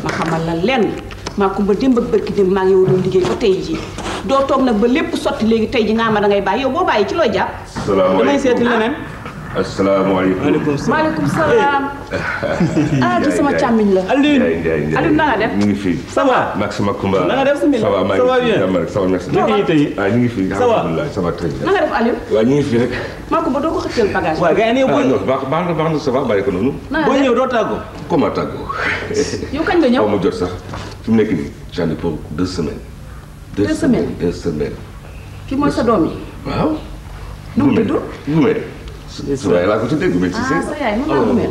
ma xamal la lenn maa Kumba démb ak bërki démb maa ngi yow doon liggéey ba tey jii doo toog nag ba lépp sotti léegi tey ji nga ma da ngay bàyyi yow boo bàyyi ci looy jàpp. salaamaaleykum damay seeti leneen. asalaamaaleykum. maaleykum salaam. ah ci sama càmmiñ la. Aliou na nga def. ñu ngi fi. ça va. Max sama Kumba. na nga def si ça va maa ngi fi jàmm rek ça va merci. naka yite yi. ah ñu ngi fi. ça va alhamdulilah ça va très bien. na nga def Aliou. waaw ñu ngi fi rek. maa Kumba doo ko xëccal bagage. waaw gars yi ah non baax na ça va bàyyi ko noonu. na boo ñëw doo tàggoo. comment tàggoo. yow kañ nga ñëw. xaw ma jot sax fi mu nekk nii j'en ai pour 2 semaines. 2 semaines 2 semaines. kii mooy sa doom yi. waaw. nu mu tudd. Gume. su waay laa ko tuddee Gume Cissé. ah sa yaay mën naa Gume.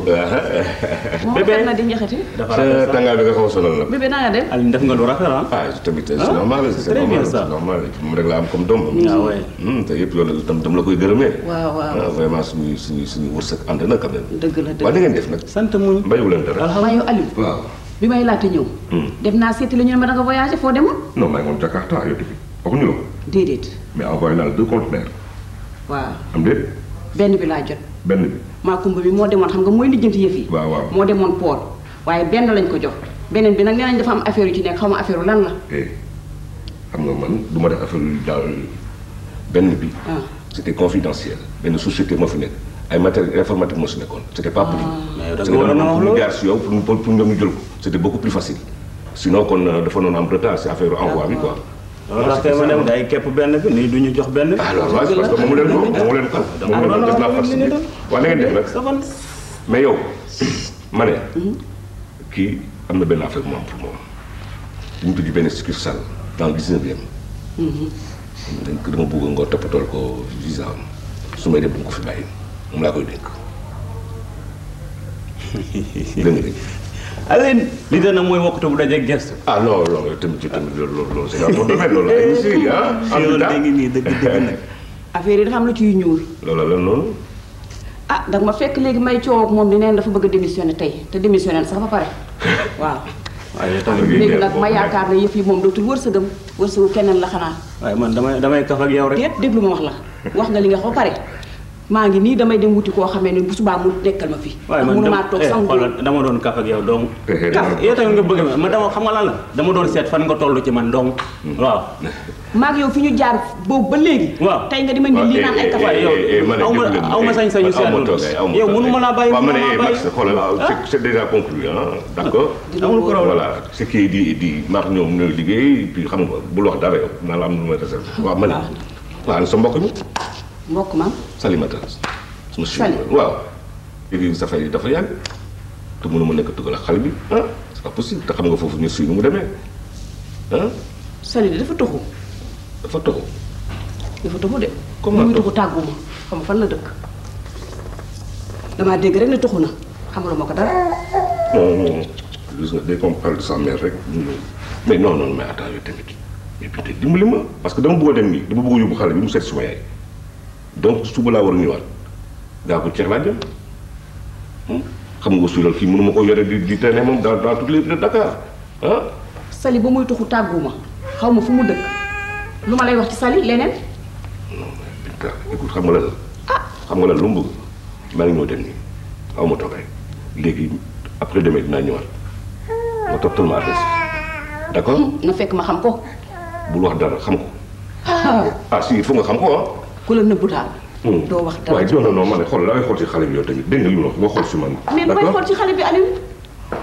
moom rafet na di njaxati. dafa rafet tàngaay bi nga xaw a sonal nag. bébé na nga def. Aliou def nga lu rafet ah. ah tamit c'est normal c'est normal c'est normal moom rek la am comme doom. ah oui. te yëpp yow tam dama la koy gërëmee. waaw waaw vraiment suñu wërsëg ànd na quand même. dëgg la dëgg waaw da ngeen def nag. sant muñ. mbayu leen dara. waaw yow Aliou. waaw. bi may laata ñëw. dem naa seeti la ñu ne ma da nga voyagé foo demoon. non maa ngi woon Jakarta yow tamit waxuñu la ko. déedéet. mais envoyé naa la 2 conteneurs. waaw. am déet. benn bi laa jot. benn bi. maa Kumba bi moo demoon xam nga mooy lijjanti yëf yi. waaw waaw moo demoon port waaye benn lañ ko jox beneen bi nag nee nañ dafa am affaire yu ci nekk xaw ma affaire lan la. xam nga man du ma def affaire yu daal benn bi. c'était confidentiel benn société moo fi nekk ay matériel informatique moo si nekkoon c'était pas pour ñu jaar si yow pour ñoom ñu jël ko c'était beaucoup plus facile sinon kon dafa noonu am retard si affaire envoi bi quoi. loolu la kay ma dem day képp benn bi nii du ñu jox benn bi. alors parce que moomu leen ko def naa facile waaw na ngeen def nag mais yow ma ne kii am na benn affaire moom pour moom dañu tudd benn succursale dans le 19e. dañ ko dama bëgg nga toppatool ko visa am su may dem bu ko fi bàyyi moom laa koy dénk dégg nga Aline li dana mooy wokkatu bu dajeeg gerte. ah non non tamit loolu c'est dans ton domaine loolu ay si ah. loolu dégg nii dëgg nag. affaire yi dafa am lu ciy ñuul. loolu la noonu. ah da nga ma fekk léegi may coow ak moom di neen dafa bëgg a démissionner tey te démissionner sax ba pare waaw. waaye tamit léegi nag ma yaakaar ne yëf yi moom dootul wërsëgam wërsëgu keneen la xanaa. waaye man damay kaf ak yow rek. déet déglu ma wax la wax nga li nga xam ba pare maa ngi nii damay dem wuti koo xamee ne bu subaa mu nekkal ma fi. waaye man mënumaa toog sax dama doon kaf ak yow dong. kaf yow tamit nga bëgg ma dama xam nga lan la dama doon seet fan nga toll ci man dong. waaw. maa ngi yow fi ñu jaar boobu ba léegi. waaw tey nga di ma ni lii naan ay kaf. waaye yow aw ma sañ-sañu seetlu yow mënu ma laa bàyyi waaw ma ne Max xoolal c'est déjà conclu ah d'accord. amul problème voilà ce qui di maax ñoom ñooy liggéey puis xam nga bul wax dara yow naa la am lu may réserve. waaw ma ne waaw sa mbokk mi. mbokk ma. Salimata. Sali waaw. léegi sa fay dafa yàgg te mënuma nekk tugal ak xale bi ah c'est pas possible te xam nga foofu ñu suy nu mu demee ah. Sali de dafa toxu. dafa toxu. dafa toxu de. comment muy toxu tàgguma xam nga fan la dëkk. damaa dégg rek ne toxu na xamaluma ko dara. non non gis nga dès qu'on parle de sa mère rek mais non mais attends yow tamit mais Binta dimbali ma parce que dama bëgg a dem nii dama bëgg a yóbbu xale bi mu seet suma yaay donc suba laa war a ñëwaat gaa ko ceex laa jëm xam nga suulal kii mënuma ko yore di traîner moom dans toutes les villes de Dakar ah. Sali ba muy tuxu tàgguma xaw ma fu mu dëkk lu ma lay wax ci Sali leneen. non mais Binta écoute xam nga lan xam nga lan lu mu bëgg maa ngi ñëw dem nii aw ma toogaay léegi après demain dinaa ñëwaat ma toppatoo ma adresse d'accord. na fekk ma xam ko. bul wax dara xam ko. ah si il faut nga xam ko ah. ku la nëbbu daal. doo wax dara waaye non ma ne xool la ngay xool ci xale bi yow tamit dégg nga li mu wax nga xool si man. mais damay xool ci xale bi Aliou.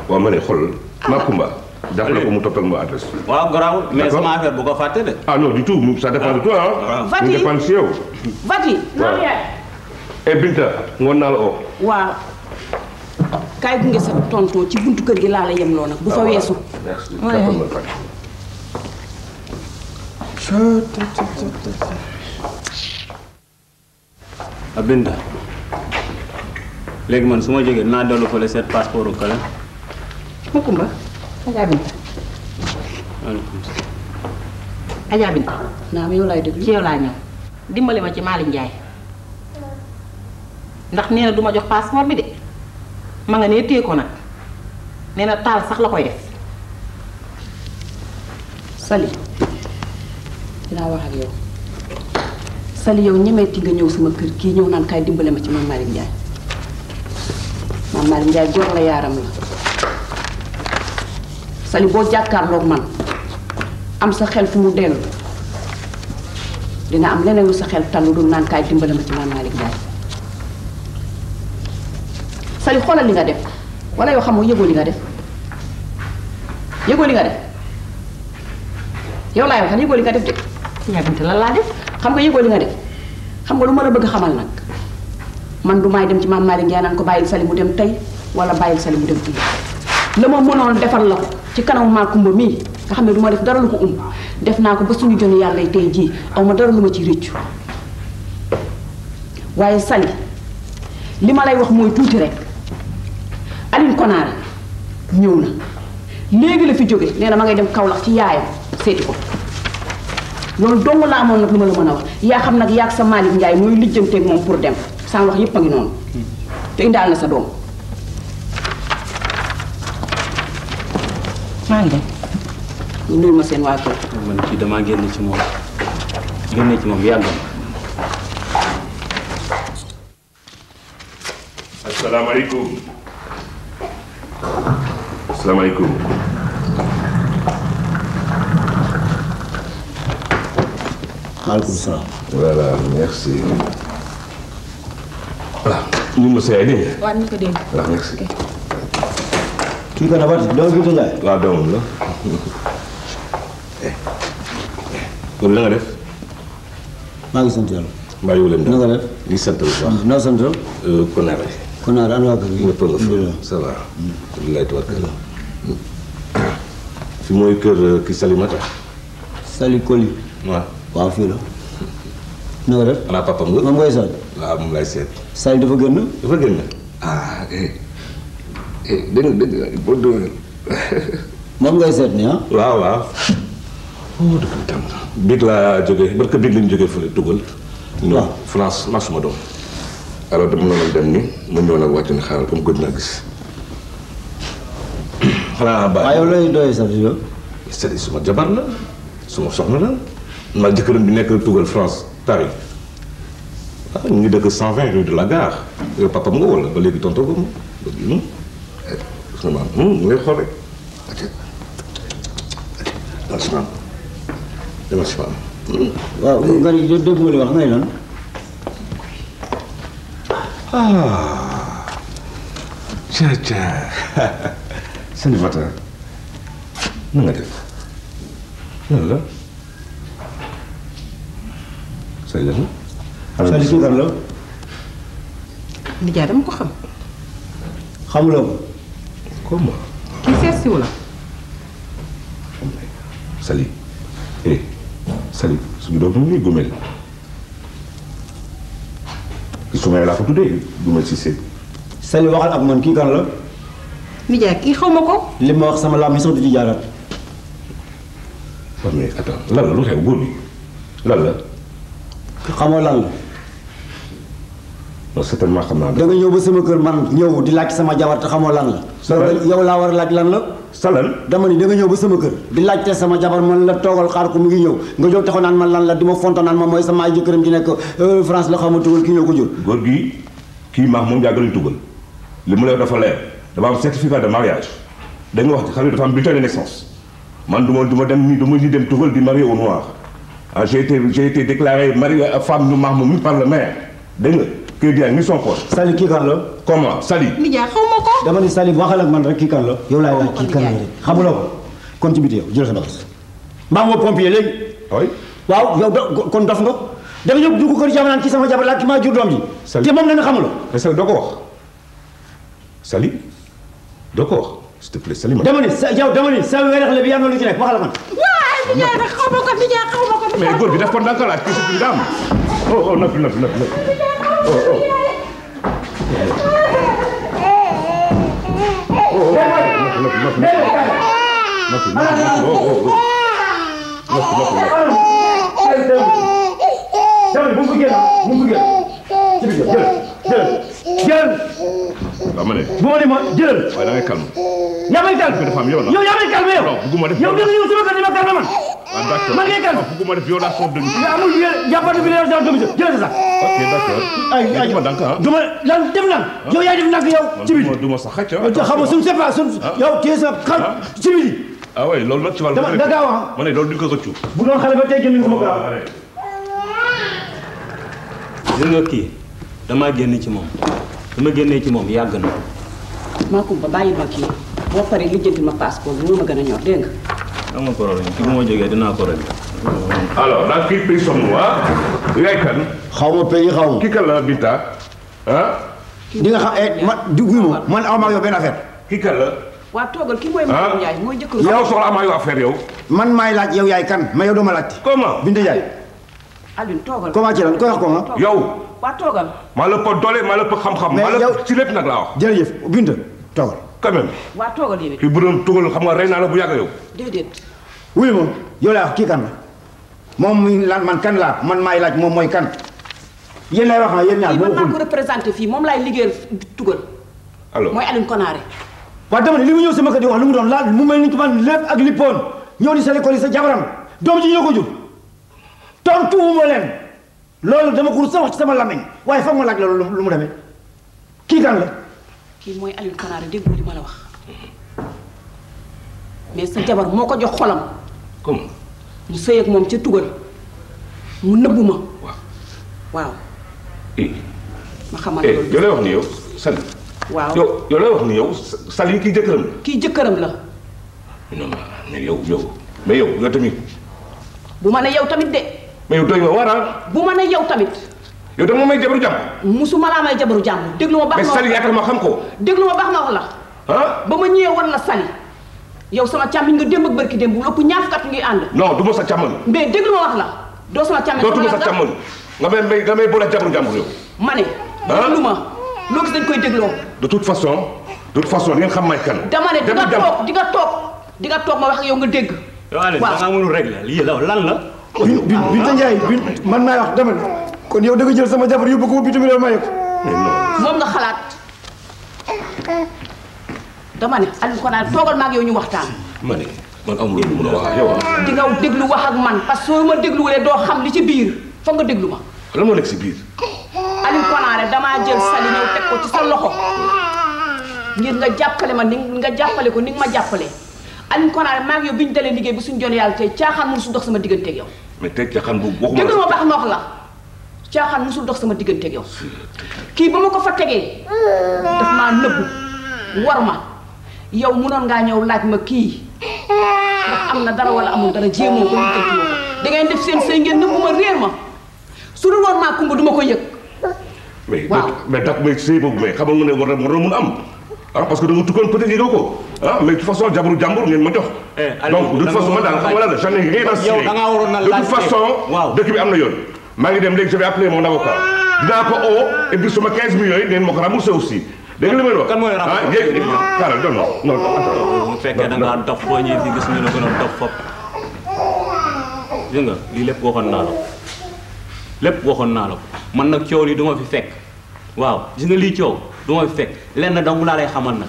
waaw ma ne xool Makumba. jàppale ko mu toppal ma adresse. waaw garaawul mais sama affaire bu ko fàtte de. ah non du tout ça dépend de toi ah. Vati mu dépend si yow. Vati. waaw et Binta ngoon naa la oo. waaw. kaay gunge sa tonton ci buntu kër gi laa la yemloo nag bu fa weesu. merci Binta léegi man su ma jógee dinaa dellu fële seet passeport u kële. Makumba Adja Binta. Adja Binta. naam yow laay déglu ci yow laa ñëw dimbali ma ci Malick Ndiaye ndax nee na du ma jox passeport bi de ma nga nee téye ko nag nee na taal sax la koy def. Sali dinaa wax ak yow Sali yow ñemeeti nga ñëw sama kër kii ñëw naan kaay dimbale ma ci Mame Malick Ndiaye Mame Malick Ndiaye góor la yaaram la Sali boo jàkkaarloog man am sa xel fu mu dellu dina am leneen lu sa xel tallu dul naan kaay dimbale ma ci Mame Malick Ndiaye Sali xoolal li nga def wala yow xamoo yëgoo li nga def yëgoo li nga def yow laay waxal yëgoo li nga def de. Adja Binta lan laa def. xam nga yëgoo li nga def xam nga lu ma la bëgg xamal nag man du may dem ci Mame Malick Ndiaye naan ko bàyyil Sali mu dem tey wala bàyyil Sali mu dem ëllëg la ma mënoon defal la ko ci kanamu Makumba mii nga xam ne du ma def dara lu ko def naa ko ba suñu joni yàlla tey jii aw ma dara lu ma ci rëccu waaye Sali li ma lay wax mooy tuuti rek Aline Konaare ñëw na léegi la fi jóge nee na ma ngay dem Kaolack ci yaayam seeti ko loolu dong la amoon nag lu ma la mën a wax yaa xam nag yaa ak sa Malick Ndiaye mooy lijjanteeg moom pour dem sans wax yépp a ngi noonu te indaal na sa doom. maa ngi dem. nuyu ma seen waa kër. man kii damaa génn ci moom yàgg na. asalaamaaleykum. asalaamaaleykum. maaleykum salaam. voilà merci. voilà ñu ma see dégg nga. waaw ñu ko dégg. voilà merci. kii kan la Fatick doomu Binta Ndiaye. waaw doomam la. kon la nga def. maa ngi sant yàlla. mbaa yow leen na nga def. ñu sant bu baax. noo sant. Konaare. Konaare ana waa kër gi. ñëpp nga fa ça va. alhamdulilah tabaraka. fi mooy kër ki Salimata. Sali Koli. waaw. waaw fii la. na nga def. xanaa papam nga. moom ngay seet. waaw moom lay seet. Sali dafa génn. dafa génn. ah dégg nga boo doon. moom ngay seet nii ah. waaw waaw. oh dëgg la tam. biig laa jógee barka biig lañu jógee fële tugal. waaw France maa suma doom. alors dama noonu dem ni ma ñëw nag wàcc na xaaral comme gëj naa gis. xanaa bàyyi. waaw yow looy doyee sax yow. c'est suma jabar la suma soxna la. ma jëkkëram bi nekk tugal France Paris. ah ñu ngi dëkk 120 rue de la Gare. yow papam nga wala ba léegi tonton ko moom. sama mu ngay xool rek. demal si maam demal si maam. waaw nga ni dégg nga li wax ngay lan. ah. tiens. Salimata. na nga def. lan la. Sali la. Sali kii kan la. Ndiaye dama ko xam. xamuloo ko. comment. kii seet siwu la. Sali. Sali suñu doom mu ngi Gumel. Sumay laa ko tuddee Gumel Cissé. Sali waxal ak man kii kan la. Ndiaye kii xaw ma ko. li ma wax sama laam mi sax du ci jaaraat. waaw mais attends lan la lu xew góor bi lan la. xamoo lan la. non certainement xam naa. da nga ñëw ba sama kër man ñëw di laaj sama jabar te xamoo lan la. yow laa war a laaj lan la. salal dama ni da nga ñëw ba sama kër di laajte sama jabar man la toogal xaar ko mu ngi ñëw nga jóg taxaw naan man lan la di ma fonto naan ma mooy sama ay jëkkëram ji nekk France la xaw ma tugal kii ñoo ko jur. góor gi kii maax moom yàgg nañu tugal li mu lay dafa leer dafa am certificat de mariage da nga wax xam ne dafa am bulletin de naissance man du ma dem nii du ma dem tugal di marié au noir ah j'ai été déclaré marié femme ñu maax moom par le maire dégg nga. kii di mission ko. Sali kii kan la. comment Sali. nijaay xaw ma ko. dama ni Sali waxal ak man rek kii kan la. yow laay laaj kii kan la rek xamuloo ko. kon ci biti yow jël sa bagage. mbaa moo pompier léegi. oui. waaw yow kon dof nga. da nga ñëw dugg kër jàmm naan kii sama jabar la ki maa jur doom ji. Sali te moom nee na xamuloo. mais Sali doo ko wax. Sali doo ko wax s'il te plaît Sali ma. dama ni sa yow dama ni sa weeraxle bi am na lu ci nekk waxal ak man. waaw nijaay nag xaw ma ko nijaay xaw ma ko. mais góor gi daf ko ndànk laaj kii si daam. oh noppi. waaw ma ne. bu ma ne ma jëlal. waaye da ngay calme. yaa may calme. dafa am yow yow yaa may calme yow. non bugguma def. yow da nga ñëw sama kër di ma calme man. ah d'accord man ngay calme. bugguma def violation de domicile. mais amul jàppante bi la yor domicile jëlal sa sax. ok d'accord. ay duma dank ah. duma lan def lan. yow yaay def nag yow. ci biir duma sa xaj ah. xam nga suñu c'est pas suñu. yow téye sa xam ci biir. ah oui loolu nag ci wàllu. dama da gaaw a. ma ne loolu du ko rëccu. bu doon xale ba tey génn sama gaaw. gis nga kii damaa génn ci moom dama génnee ci moom yàgg na. Makumba bàyyi ma kii boo paree lijjanti ma passeport bi moo ma gën a ñor dégg nga. am nga problème ci bu ma jógee dinaa ko régler. alors dans quel pays sommes-nous ah. yaay kan. xaw ma pays xaw ma. kii kan la Binta ah. di nga xam man dugg ma man aw ma yow benn affaire. kii kan la. waa toogal kii mooy Makumba Ndiaye mooy jëkkëru. yow soxla amaa yow affaire yow. man maay laaj yow yaay kan mais yow doo ma laajte. comment. Binta Ndiaye. Alioune toogal. comment ci lan koy wax ko ma. yow. waa toogal. maa la ko doole maa la ko xam-xam. mais maa la yow ci lépp nag laa wax. jërëjëf Binta toogal. quand même. waa toogal yéen it. kii bu doon tugal xam nga rey naa la bu yàgg yow. déedéet. wuyu ma yow laa wax kii kan la moom mi lan man kan laa man maay laaj moom mooy kan yéen lay wax ah yéen ñaar kii boo man maa xul ko représenté fii moom laay liggéeyal tugal. alors mooy Alioune Konaré. waaw dama ne li mu ñëw sama kër di wax lu mu doon laal mu mel ni ki man lépp ak lippoon ñëw di sa l'école yi sa jabaram doom ji ñoo ko jur tontuwuma leen loolu dama ko sa wax ci sama lamiñ waaye foog ma laaj loolu lu mu demee kii kan la kii mooy Alioune Konaré déggu li ma la wax mais sa jabar moo ko jox xolam. comment. mu sëy ak moom ca tugal mu nëbbu ma. waaw. ma xamal loolu. yow lay wax ni yow Sali. waaw yow lay wax ni yow Sali kii jëkkëram la. kii jëkkëram la. non mais yow mais yow tamit. bu ma ne yow tamit de. mais yow doy nga war bu ma ne yow tamit. yow da nga may jabaru jàmm. musuma laa may jabaru jàmm déglu ma baax mais ma Sali yaakaar ma xam ko. déglu ma baax ma wax la. ah. ba ma ñëwee wan la Sali. yow sama càmmiñ nga démb ak barki démb bu ëpp ñaar fukki at ngi ànd. non du ma sa càmmoñ. mais déglu ma wax la. doo sama càmmiñ dootuma sa càmmoñ nga may boole jabaru jàmbur yow. ma ne. déglu ma loo gis dañ koy dégloo. de toute façon ngeen xam may kan. dama ne di nga toog ma wax ak yow nga dégg. yow Alioune da ngaa mënul régler lii lan la. Binta Ndiaye man maay wax dama ne kon yow da nga jël sama jabar yóbbu ko bitim réew maye ko. moom nga xalaat. dama ne Alioune Konaré toogal ma ak yow ñu waxtaan. ma ne man amul lu mun a wax ak yow. di nga déglu wax ak man parce que soo ma dégluwulee doo xam li ci biir foog nga déglu ma. lan moo nekk si biir. Alioune Konaré damaa jël Sali ñëw teg ko ci sa loxo ngir nga jàppale ma ni nga jàppale ko ni nga ma jàppale Alioune Konaré maa ngi yow bi ñu dalee liggéey bi suñu jon yàlla tey caaxaan musul dox sama digganteeg yow. mais tey caaxaan bu waxuma déglu ma baax ma wax la caaxaan musul dox sama digganteeg yow kii ba ma ko fa tegee daf maa nëbbu war ma yow munoon ngaa ñëw laaj ma kii ndax am na dara wala amul dara jéemoo ko ñu tënk ko da ngeen def seen sëy ngeen nëbbu ma réer ma su dul woon maa kumba du ma ko yëg. mais dak mais sëy boobu mais xamal nga ne war na mun am parce que da nga tukkoon peut-être yëgoo ko mais de toute façon jabaru jàmbur ngeen ma jox. donc de toute façon man daal xam nga la j'en ai rien à cirer. yow da ngaa waroon na de toute façon dëkk bi am na yoon. maa ngi dem léegi je vais appeler mon avocat dinaa ko oo et puis sama 15 millions yi ngeen ma ko remboursé aussi. dégg nga li may wax kan mooy remboursé non bu fekkee da ngaa dof boo ñëwee fi gis ñu ne ko doon dof fop gis nga lii lépp waxoon naa la ko lépp waxoon naa la ko man nag coow lii du ma fi fekk waaw gis nga lii coow du ma fi fekk lenn dong laa lay xamal nag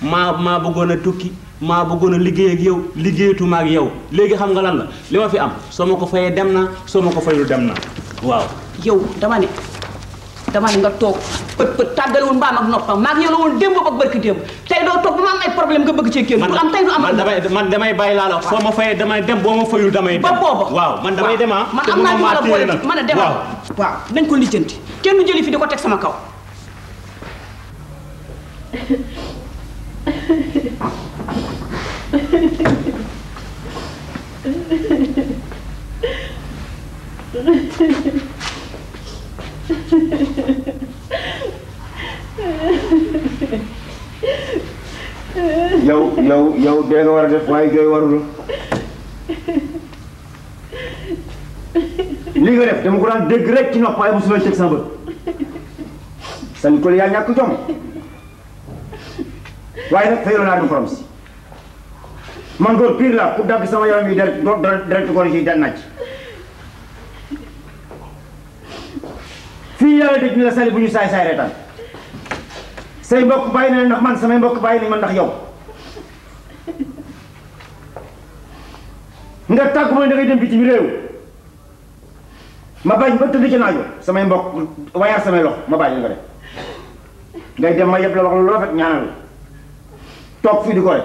maa bëggoon a tukki maa bëggoon a liggéey ak yow liggéeyatuma ak yow léegi xam nga lan la li ma fi am soo ma ko fayee dem na soo ma ko fayul dem na waaw. yow dama ne nga toog pët tàggalewul mbaam ak noppam maa ngi yow la woon démb ak barki démb tey doo toog ba ma am ay problème nga bëgg cee génn. du am tey du am man damay bàyyi laa la soo ma fayee damay dem boo ma fayul damay dem. ba booba waaw man damay dem man am naa ñu la boole ci mën a demal waaw nañ ko lijjanti kenn du jëli fi di ko teg sama kaw. yow dee nga war a def waaye jooy warul li nga def dama ko daan dégg rek ci nopp waaye mosuma teg sama bët seen kol yaa ñàkk jom waaye nag fayoo naa du xorom si man góor pire la ku dagg sama yaram yi direct ko ci dan nàcc fii yàlla dëj ni la sali bu ñu saay reetaan say mbokk bàyyi na ndax man samay mbokk bàyyi nañ man ndax yow nga tàggu ma da ngay dem bitim réew ma bañ ba tëdd ci naajo samay mbokk wayaar samay lox ma bàyyi nga def ngay dem ma yëpp la wax lu rafet ñaanal toog fii di ko rek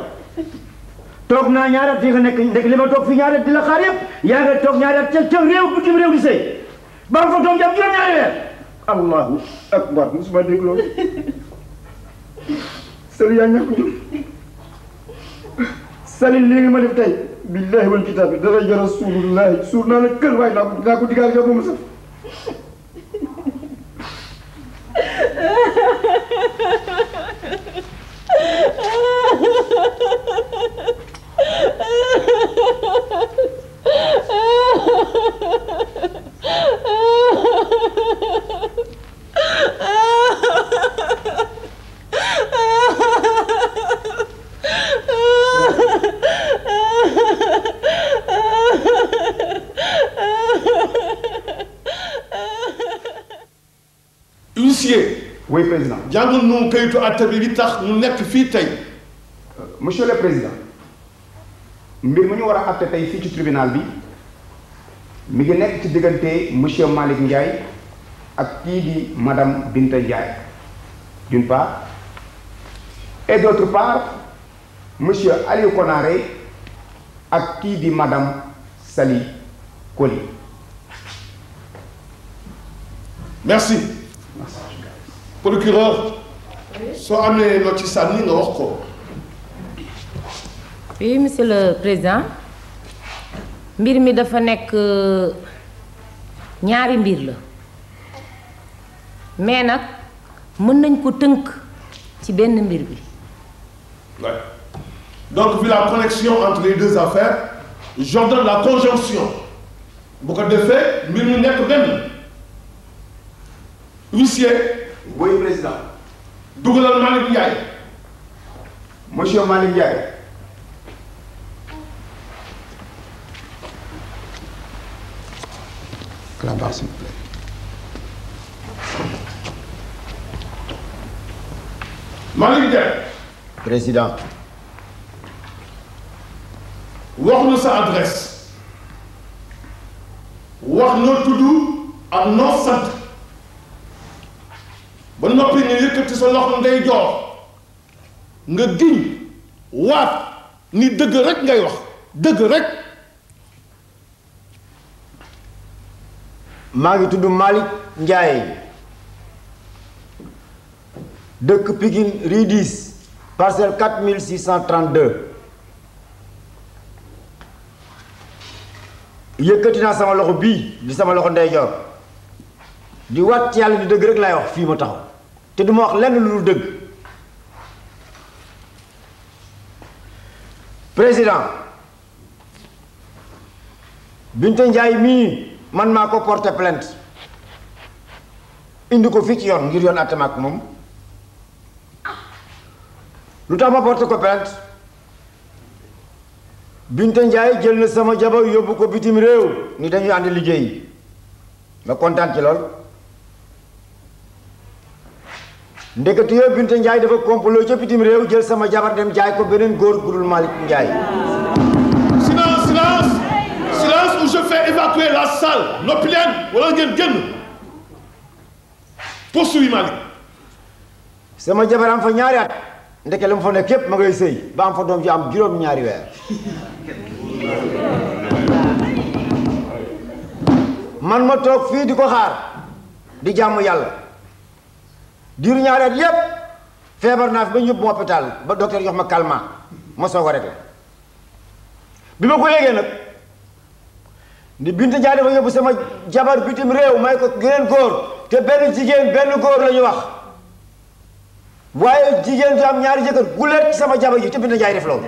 toog naa ñaari at fii nga nekk ndek li ma toog fii ñaari at di la xaar yëpp yaa nga toog ñaari at ca réew bitim réew di sëy ba nga fa doom jam juróom-ñaari weer allahu akbar musuma dégg loolu sali yaa ñàkk jur sali lii nga ma def tey billahi wal kitaabi dara ja rasulullahi suur naa la kër waaye naa ko digaal yow ba mu saf Huissier. Oui, président. jàngal nu kayitu àtte bi li tax mu nekk fii tey. Monsieur le président mbir mu ñu war a àtte tey fii ci tribunal bi mi ngi nekk ci diggante monsieur Malick Ndiaye ak kii di madame Binta Ndiaye d'une part et d'autre part monsieur Aliou Konaré ak kii di madame Sali Koli. Merci. Procureur soo amee loo ci sànni nga wax ko. Oui, monsieur le président mbir mi dafa nekk ñaari mbir la mais nag mën nañ ko tënk ci benn mbir bi. Ouais. Donc vu la connexion entre les deux affaires j'ordonne la conjonction bu ko defee mbir mi nekk benn. Huissier. Oui, président. dugalal Malick Ndiaye. Monsieur Malick Ndiaye. À la barre, s'il vous plaît. Malick Ndiaye. Président. wax nu sa adresse. wax noo tudd ak noo sant. ba noppi nga yëkkati sa loxo ndey joor nga giñ waat ni dëgg rek ngay wax dëgg rek. maa ngi tudd Malick Ndiaye dëkk Pikine rue 10 parcelle 4632 yëkkati naa sama loxo bii di sama loxo ndeyjoor di waat ci yàlla ni dëgg rek laay wax fii ma taxaw te du ma wax lenn lu dul dëgg. président Binta Ndiaye mii man maa ko porté plainte indi ko fii ci yoon ngir yoon àtte ma ak moom lu tax ma porté ko plainte Binta Ndiaye jël na sama jabar yóbbu ko bitim réew ni dañuy ànd liggéey ma kontaan ci lool ndekete yoo Binta Ndiaye dafa complot ca bitim réew jël sama jabar dem jaay ko beneen góor gu dul Malick Ndiaye. Silence, silence, silence ou je fais évacuer la salle. Noppi leen wala ngeen génn. Poursuis Malick. sama jabar am fa ñaari at ndeke la mu fa nekk yépp ma ngay sëy ba am fa doom ji am juróom-ñaari weer. man ma toog fii di ko xaar di jàmm yàlla diiru ñaari at yépp feebar naa fi ba ñëpp hôpital ba docteur jox ma calmant ma soog a rek la bi ma ko yégee nag ni Binta Ndiaye dafa yóbbu sama jabar bitim réew may ko geneen góor te benn jigéen benn góor la ñu wax waaye jigéen ju am ñaari jëkkër guleet ci sama jabar ji te Binta Ndiaye def loolu.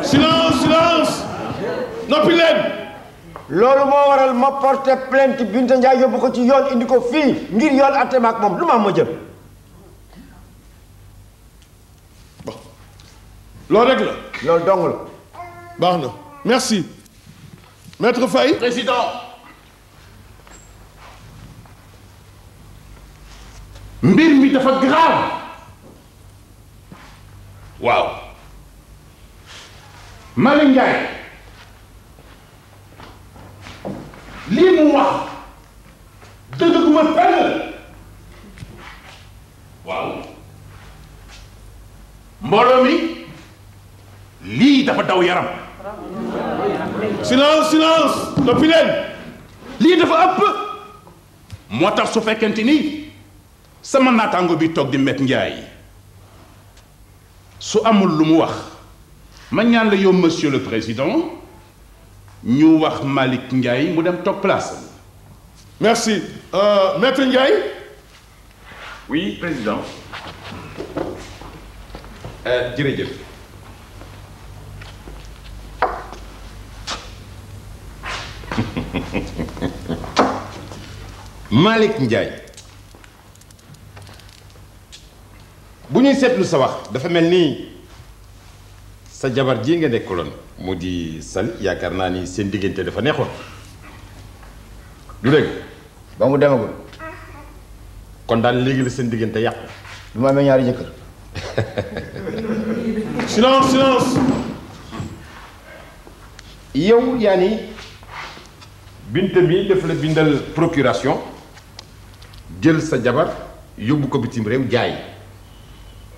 Silence, silence. Noppi leen. loolu moo waral ma porté plainte Binta Ndiaye yóbbu ko ci yoon indi ko fii ngir yoon atte ma ak moom lu ma am ma jëm. loolu rek la. loolu dong la. baax na merci. Maître Faye. Président. mbir mi dafa grave. waaw. Malick Ndiaye. lii mu wax dëgg gu ma fenn. waaw. mbooloo mi lii dafa daw yaram. silence, silence. Noppi leen. lii dafa ëpp. moo tax su fekkente ni sama naataango bi toog di Met Ndiaye su amul lu mu wax ma ñaan la yow monsieur le président ñu wax Malick Ndiaye mu dem toog place. merci Maître Ndiaye. oui président. jërëjëf. Malick Ndiaye bu ñuy seetlu sa wax dafa mel ni sa jabar ji nga nekkaloon mu di Sali yaakaar naa ni seen diggante dafa neexoon du dëgg ba mu demagul kon daal léegi la seen diggante yàqu. du ma amee ñaari jëkkër. silence, silence. yow yaa ni Binta bi daf la bindal procuration jël sa jabar yóbbu ko bitim réew jaay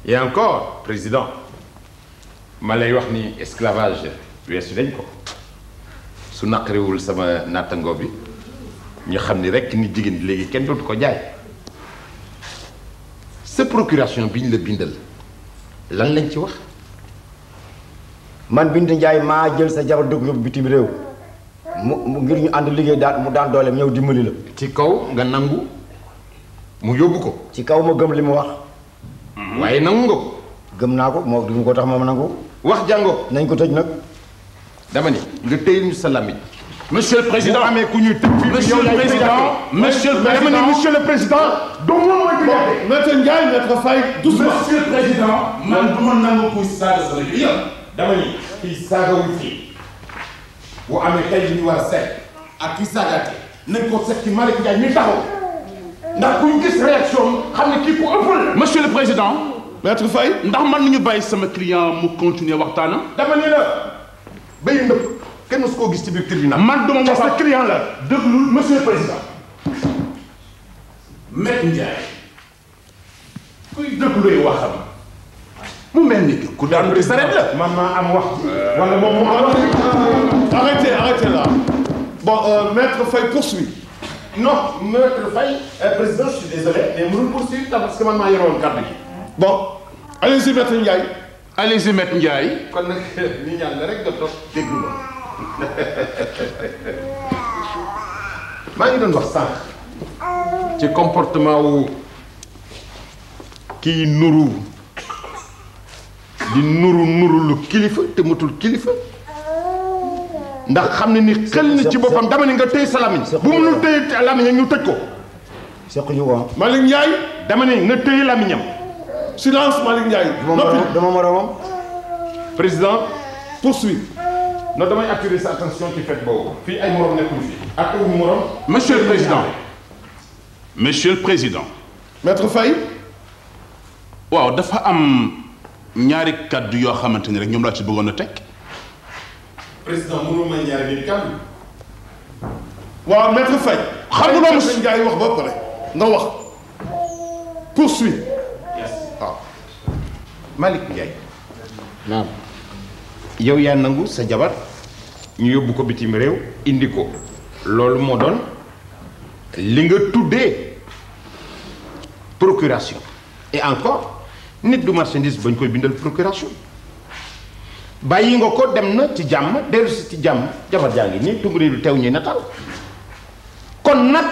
et encore président ma lay wax ni esclavage weesu dañ ko su naqariwul sama nattangoo bi ñu xam ni rekk ni jigéen léegi kenn dootu ko jaay sa procuration bi ñu la bindal lan lañ ci wax. man Binta Ndiaye maa jël sa jabar dugg yóbbu bitim réew mu ngir ñu ànd liggéey daal mu daan dooleem ñëw dimbali la. ci kaw nga nangu mu yóbbu ko. ci kaw ma gëm li mu wax. waaye nangu nga ko. gëm naa ko moo duñ ko tax ma nangu. wax jàngoo. nañ ko tëj nag. dama ni nga téyel ñu sa làmmiñ. monsieur le président boo amee ku ñuy tëj fii. monsieur le président monsieur le président dama ni monsieur le président. donc moom mooy bon Maître Ndiaye Maître Faye doucement. monsieur le président man du ma nangu kuy saaga sama yow. dama ni kii saagawul fii bu amee tey li ñu war a seet ak kii saagaate nañ ko seet ci Malick Ndiaye mi taxaw ndax ku ñu gis réaction xam ne kii ku ëppal. monsieur le président. Maître Faye. ndax man nañu bàyyi sama client mu continuer waxtaanam. dama ni la béyu ndëpp kenn mosu koo gis ci biir tribunal. man duma wax sa client la. déglul monsieur le président. Met Ndiaye kuy dégluy waxam mu mel ni que ku daan di saret la. man maa am wax. wala moom moo am wax. arrêtez, arrêtez là. Bon Maître Faye poursuit. non Maître Faye président je suis désolé mais mënul poursuivre parce que man maa yoroon kàddu gi. bon allez-y Maître Ndiaye. allez-y Met Ndiaye. kon nag ni ñaan la rek nga toog déglu ma. maa ngi doon wax sànq ci comportement wu kii nuru di nuru lu kilifa te matul kilifa ndax xam ne ni xel na ci boppam dama ne nga téye sa lamiñ bu mënul téye lamiñam ñu tëj ko. seq ñu ko. Malick Ndiaye. dama ne nga téye lamiñam. silence Malick Ndiaye. dama moromam. président poursuit. non damay attirer sa attention ci fait boobu fii ay morom nekkul fii ak wu morom. Monsieur le Président. Monsieur le Président. Maître Faye. waaw dafa am ñaari kaddu yoo xamante ni rek ñoom laa ci bëggoon a teg. président mënul may ñaari nit kaddu. waaw Maître Faye. xamuloo monsieur Ndiaye wax ba pare nga wax. poursuit. waaw Malick Ndiaye. naam. yow yaa nangu sa jabar ñu yóbbu ko bitim réew indi ko loolu moo doon li nga tuddee procuration et encore nit du marchandise bañ koy bindal procuration bàyyi nga ko dem na ci jàmm dellu si ci jàmm jabar jaa ngi nii tumbari lu teew ñuy nataal kon nag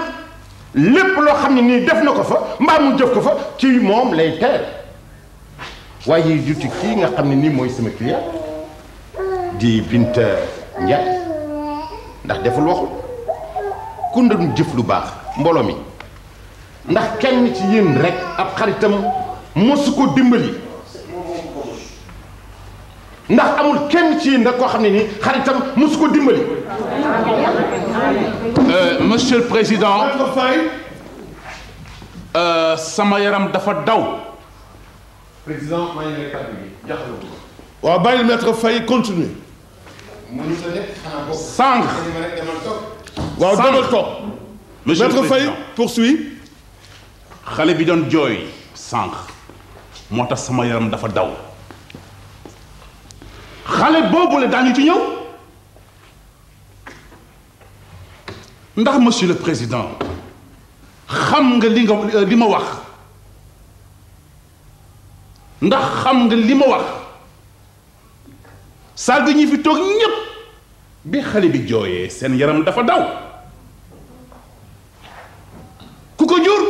lépp loo xam ne nii def na ko fa mbaa mu jëf ko fa ci moom lay teer waaye juti kii nga xam ne nii mooy sama client di Binta Ndiaye ndax deful waxul ku doon jëf lu baax mbooloo mi ndax kenn ci yéen rek ab xaritam mosu ko dimbali ndax amul kenn ci yéen rek koo xam ne nii xaritam mosu ko dimbali. Monsieur le Président. sama yaram dafa daw. président maa ngi lay kàddu gi jaxaloo ko. waaw bàyyi Maître Faye continuer. Sànq. waaw demal toog. Monsieur le Maître Faye Président. poursuit. xale bi doon jooy sànq moo tax sama yaram dafa daw xale boobu la daañu ci ñëw ndax monsieur le président xam nga li ma wax ndax xam nga li ma wax saal bi ñi fi toog ñépp bi xale bi jooyee seen yaram dafa daw ku ko jur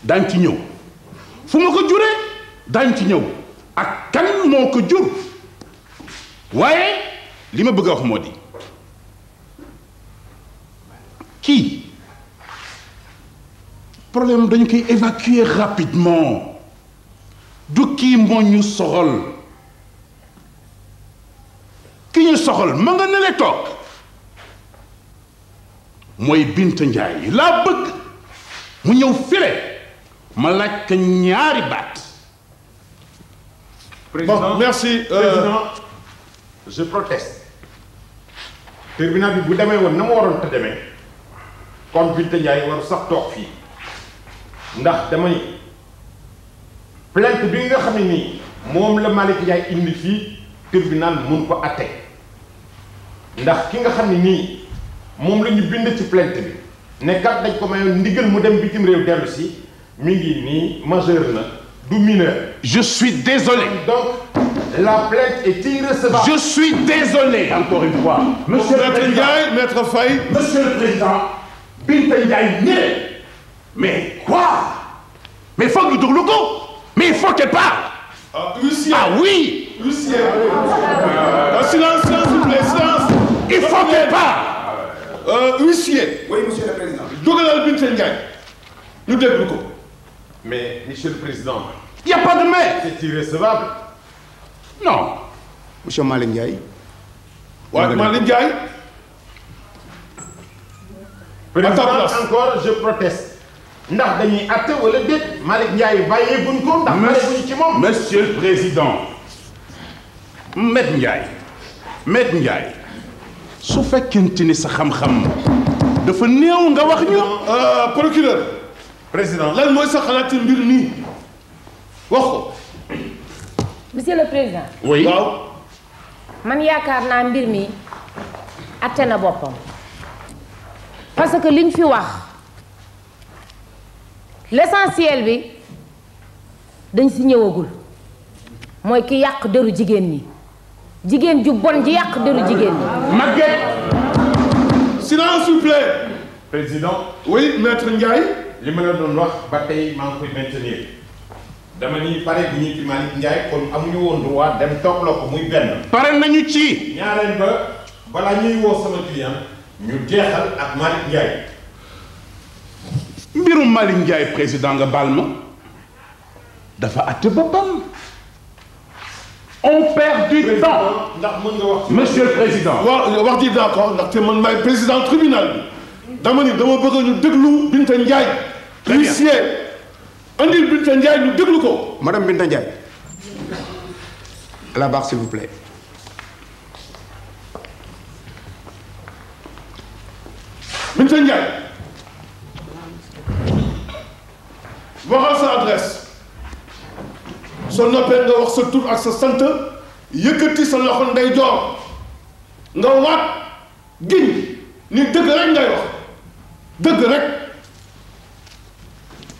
daañ ci ñëw fu ma ko juree daañ ci ñëw ak kan moo ko jur waaye li ma bëgg a wax moo di kii problème dañu koy évacuer rapidement du kii moo ñu soxal ki ñu soxal ma nga nele toog mooy Binta Ndiaye laa bëgg mu ñëw file ma laaj ko ñaari baat. Bon, merci. Président, je proteste. Tribunal bi bu demee woon na ma waroon te demee kon Binta Ndiaye war sax toog fii ndax damay plainte bi nga xam ne nii moom la Malick Ndiaye indi fii tribunal mun ko atte ndax ki nga xam ne nii moom la ñu bind ci plainte bi ne kat dañ ko mayoon ndigal mu dem bitim réew dellu si mi ngi nii majeur na du mineur. Je suis désolé. Donc la plainte est irrecevable. Je suis désolé encore une fois. Monsieur le Président. Ndiaye, Maître Faye. Monsieur le Président. Binta Ndiaye ñële. Mais quoi? Mais il faut que nous ko. Mais il faut qu'elle parle. Huissier. Ah oui. Huissier. Silence, s'il vous plaît, silence. Il faut qu'elle parle. Huissier. Oui, monsieur le Président. Dogalal Binta Ndiaye. ñu déglu ko. Mais monsieur le Président. Il n'y a pas de mais. C'est irrecevable. Non. Monsieur Malick Ndiaye. waaw Malick Ndiaye. Président encore je proteste. ndax dañuy àtte wala déet Malick Ndiaye bàyyee buñ ko ndax bàyyee buñ ci moom. Monsieur le Président. Maître Ndiaye. su fekkente ni sa xam-xam dafa néew nga wax ñu. Procureur. Président lan mooy sa xalaat ci mbir nii wax ko. Monsieur le Président. Oui. waaw. man yaakaar naa mbir mi atte na boppam parce que liñ fi wax l'essentiel bi dañ si ñëwagul mooy ki yàq deru jigéen ñi jigéen ju bon ji yàq deru jigéen ñi. Maguette. Silence s'il vous plaît. Président. Oui, Maître Ndiaye. li ma la doon wax ba tey maa ngi koy maintenir dama ni pare bu ñu ci Malick Ndiaye kon amuñu woon droit dem toogloo ko muy benn. pare nañu ci. ñaareel ba balaa ñuy woo sama client ñu jeexal ak Malick Ndiaye. mbirum Malick Ndiaye président nga baal ma dafa àtte boppam On perd du temps. Monsieur le Président. wax ji d'accord ndaxte man maay président tribunal bi dama ni dama bëgg ñu déglu Binta Ndiaye. huissier andil Binta Ndiaye ñu déglu ko. Madame Binta Ndiaye. À la barre s'il vous plaît. Binta Ndiaye. waxal sa adresse. soo noppee nga wax sa tur ak sa sant yëkkati sa loxo ndeyjoor nga waat giñ ni dëgg rek ngay wax dëgg rek.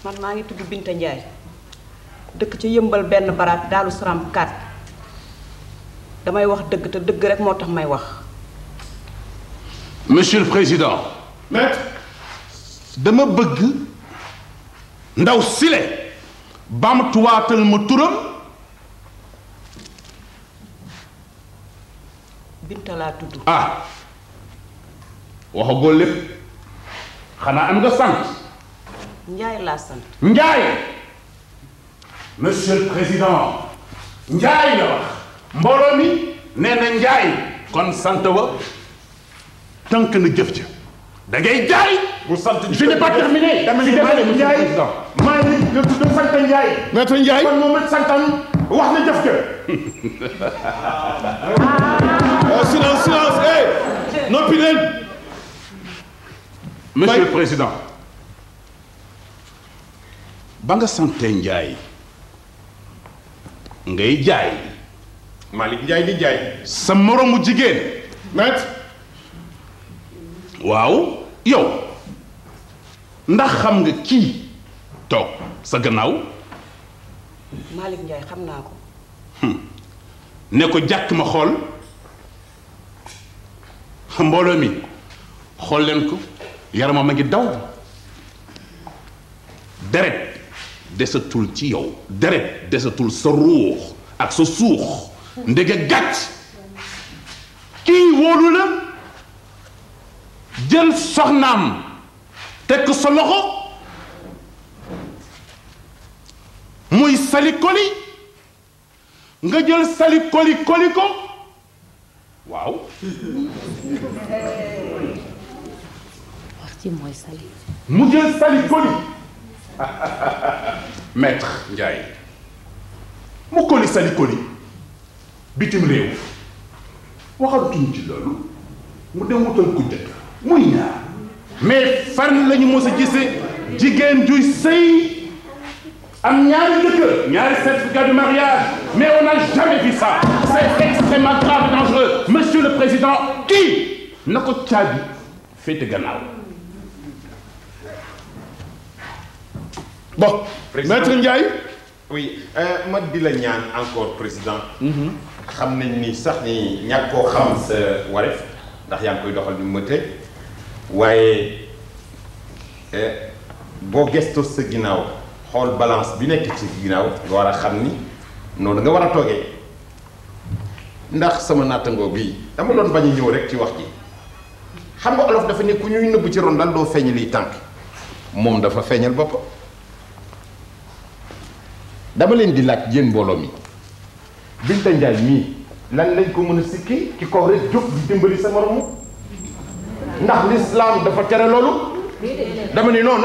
man maa ngi tudd Binta Ndiaye dëkk ci yëmbal benn baraat Daaru Salaam 4 damay wax dëgg te dëgg rek moo tax may wax. Monsieur le Président. Maître. dama bëgg ndaw sile bamtuwaatal ma turam. Binta laa tudd. ah waxagoo lépp xanaa am nga sant. Ndiaye laa sant. Ndiaye. Monsieur le Président. Ndiaye la wax. mbooloo mi nee na Ndiaye. kon sant wa tënk na jëf ja da ngay jaay. bu sant je n'ai pas terminé. dama ni Ndiaye maa ngi la tudd sant Ndiaye. Maître Ndiaye kon moom it santam wax na jëf ja. silence silence noppi leen. Monsieur le Président. ba nga sante Ndiaye ngay jaay. Malick Ndiaye di jaay. sa moromu jigéen. Maître. waaw yow ndax xam nga kii toog sa gannaaw. Malick Ndiaye xam naa ko. ne ko jàkk ma xool mbooloo mi xool leen ko yaramam a ngi daw deret desatul ci yow deret desatul sa ruux ak sa suux ndege gàcc kii wóolu la jël soxnaam teg ko sa loxo muy sali koli nga jël sali koli koli ko waaw. wax ci mooy sali. mu jël sali koli maître Ndiaye mu koli sali koli bitim réew waxatuñ ci loolu mu dem wutal ku dëkk muy ñaar mais fan lañu mos a gisee jigéen juy sëy am ñaari dëkk ñaari certificat de mariage mais on n'a jamais vu ça c'est extrêmement grave et dangereux monsieur le président kii na ko caabi féete gannaaw. bon maître Ndiaye. oui ma di la ñaan encore président. xam nañ ni sax ni ñàkk koo xam sa wareef ndax yaa ngi koy doxal ni mu mëte waaye boo gëstoo sa ginnaaw xool balance bi nekk ci ginnaaw nga war a xam ni noonu nga war a toogee ndax sama nattangoo bii dama doon bañ a ñëw rek ci wax ji xam nga olof dafa ne ku ñuy nëbb ci ron dal doo feeñ liy tànk moom dafa feeñal bopp dama leen di laaj yéen mbooloo mi Binta Ndiaye mii lan lañ ko mën a sikki ki ko rek jóg di dimbali sa moromu ndax l'islam dafa tere loolu dama ni non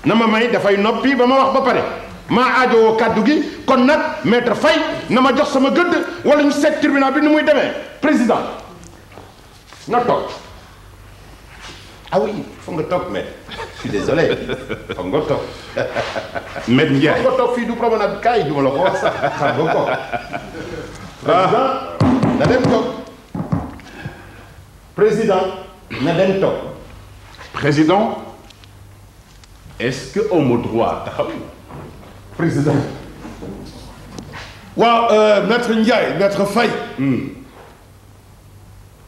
na ma may dafay noppi ba ma wax ba pare maa aajowoo kàddu gi kon nag maître Faye na ma jox sama gëdd wala ñu seet tribunal bi ni muy demee président na toog ah oui foog nga toog maître je suis désolé foog nga toog maître Ndiaye foog nga toog fii du promenade bi kaay du ma la ko wax sax xam nga ko président na dem toog président na dem toog président est-ce que on me droit taxaw président waaw maître Ndiaye maître Faye.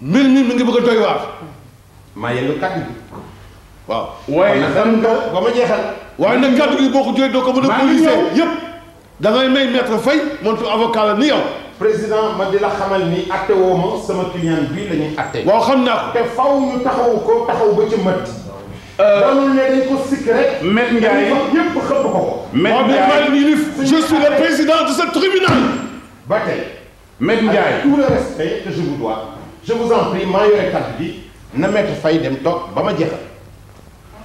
mbir mi ngi bëgg a doy waar. maa yellu kàddu gi. waaw. waaye xam nga ba ma jeexal. waaye nag kàddu gi boo ko jooy doo ko mën a policier yëpp. da ngay may maître Faye montu avocat la ni yow. président ma di la xamal ni atte woo ma sama client bii la ñuy atte. waaw xam naa ko. te faw ñu taxawu ko taxaw ba ci mët. doonul ne dañ ko sikk rek. maître Ndiaye yëpp xëpp ko. maître Ndiaye je suis le président de ce tribunal. ba tey. Maître Ndiaye. Avec tout le respect que je vous dois je vous en prie maa yore kàddu gi na Maître Faye dem toog ba ma jeexal.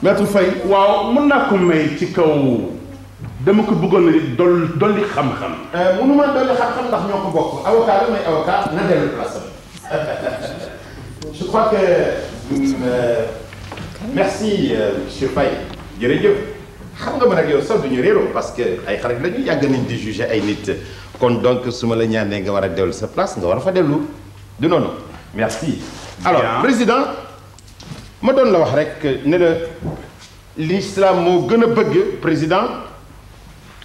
Maître Faye. waaw mën naa ko may ci kaw dama ko bëggoon a dolli xam-xam. mënuma dolli xam-xam ndax ñoo ko bokk avocat la may avocat na dellu place je crois que merci monsieur Faye jërëjëf xam nga man ak yow sax duñu réeroo parce que ay xarit la ñu yàgg nañ di juger ay nit kon donc su ma la ñaanee nga war a dellu sa place nga war a fa dellu du noonu merci. alors président ma doon la wax rek ne la l'islam moo gën a bëgg président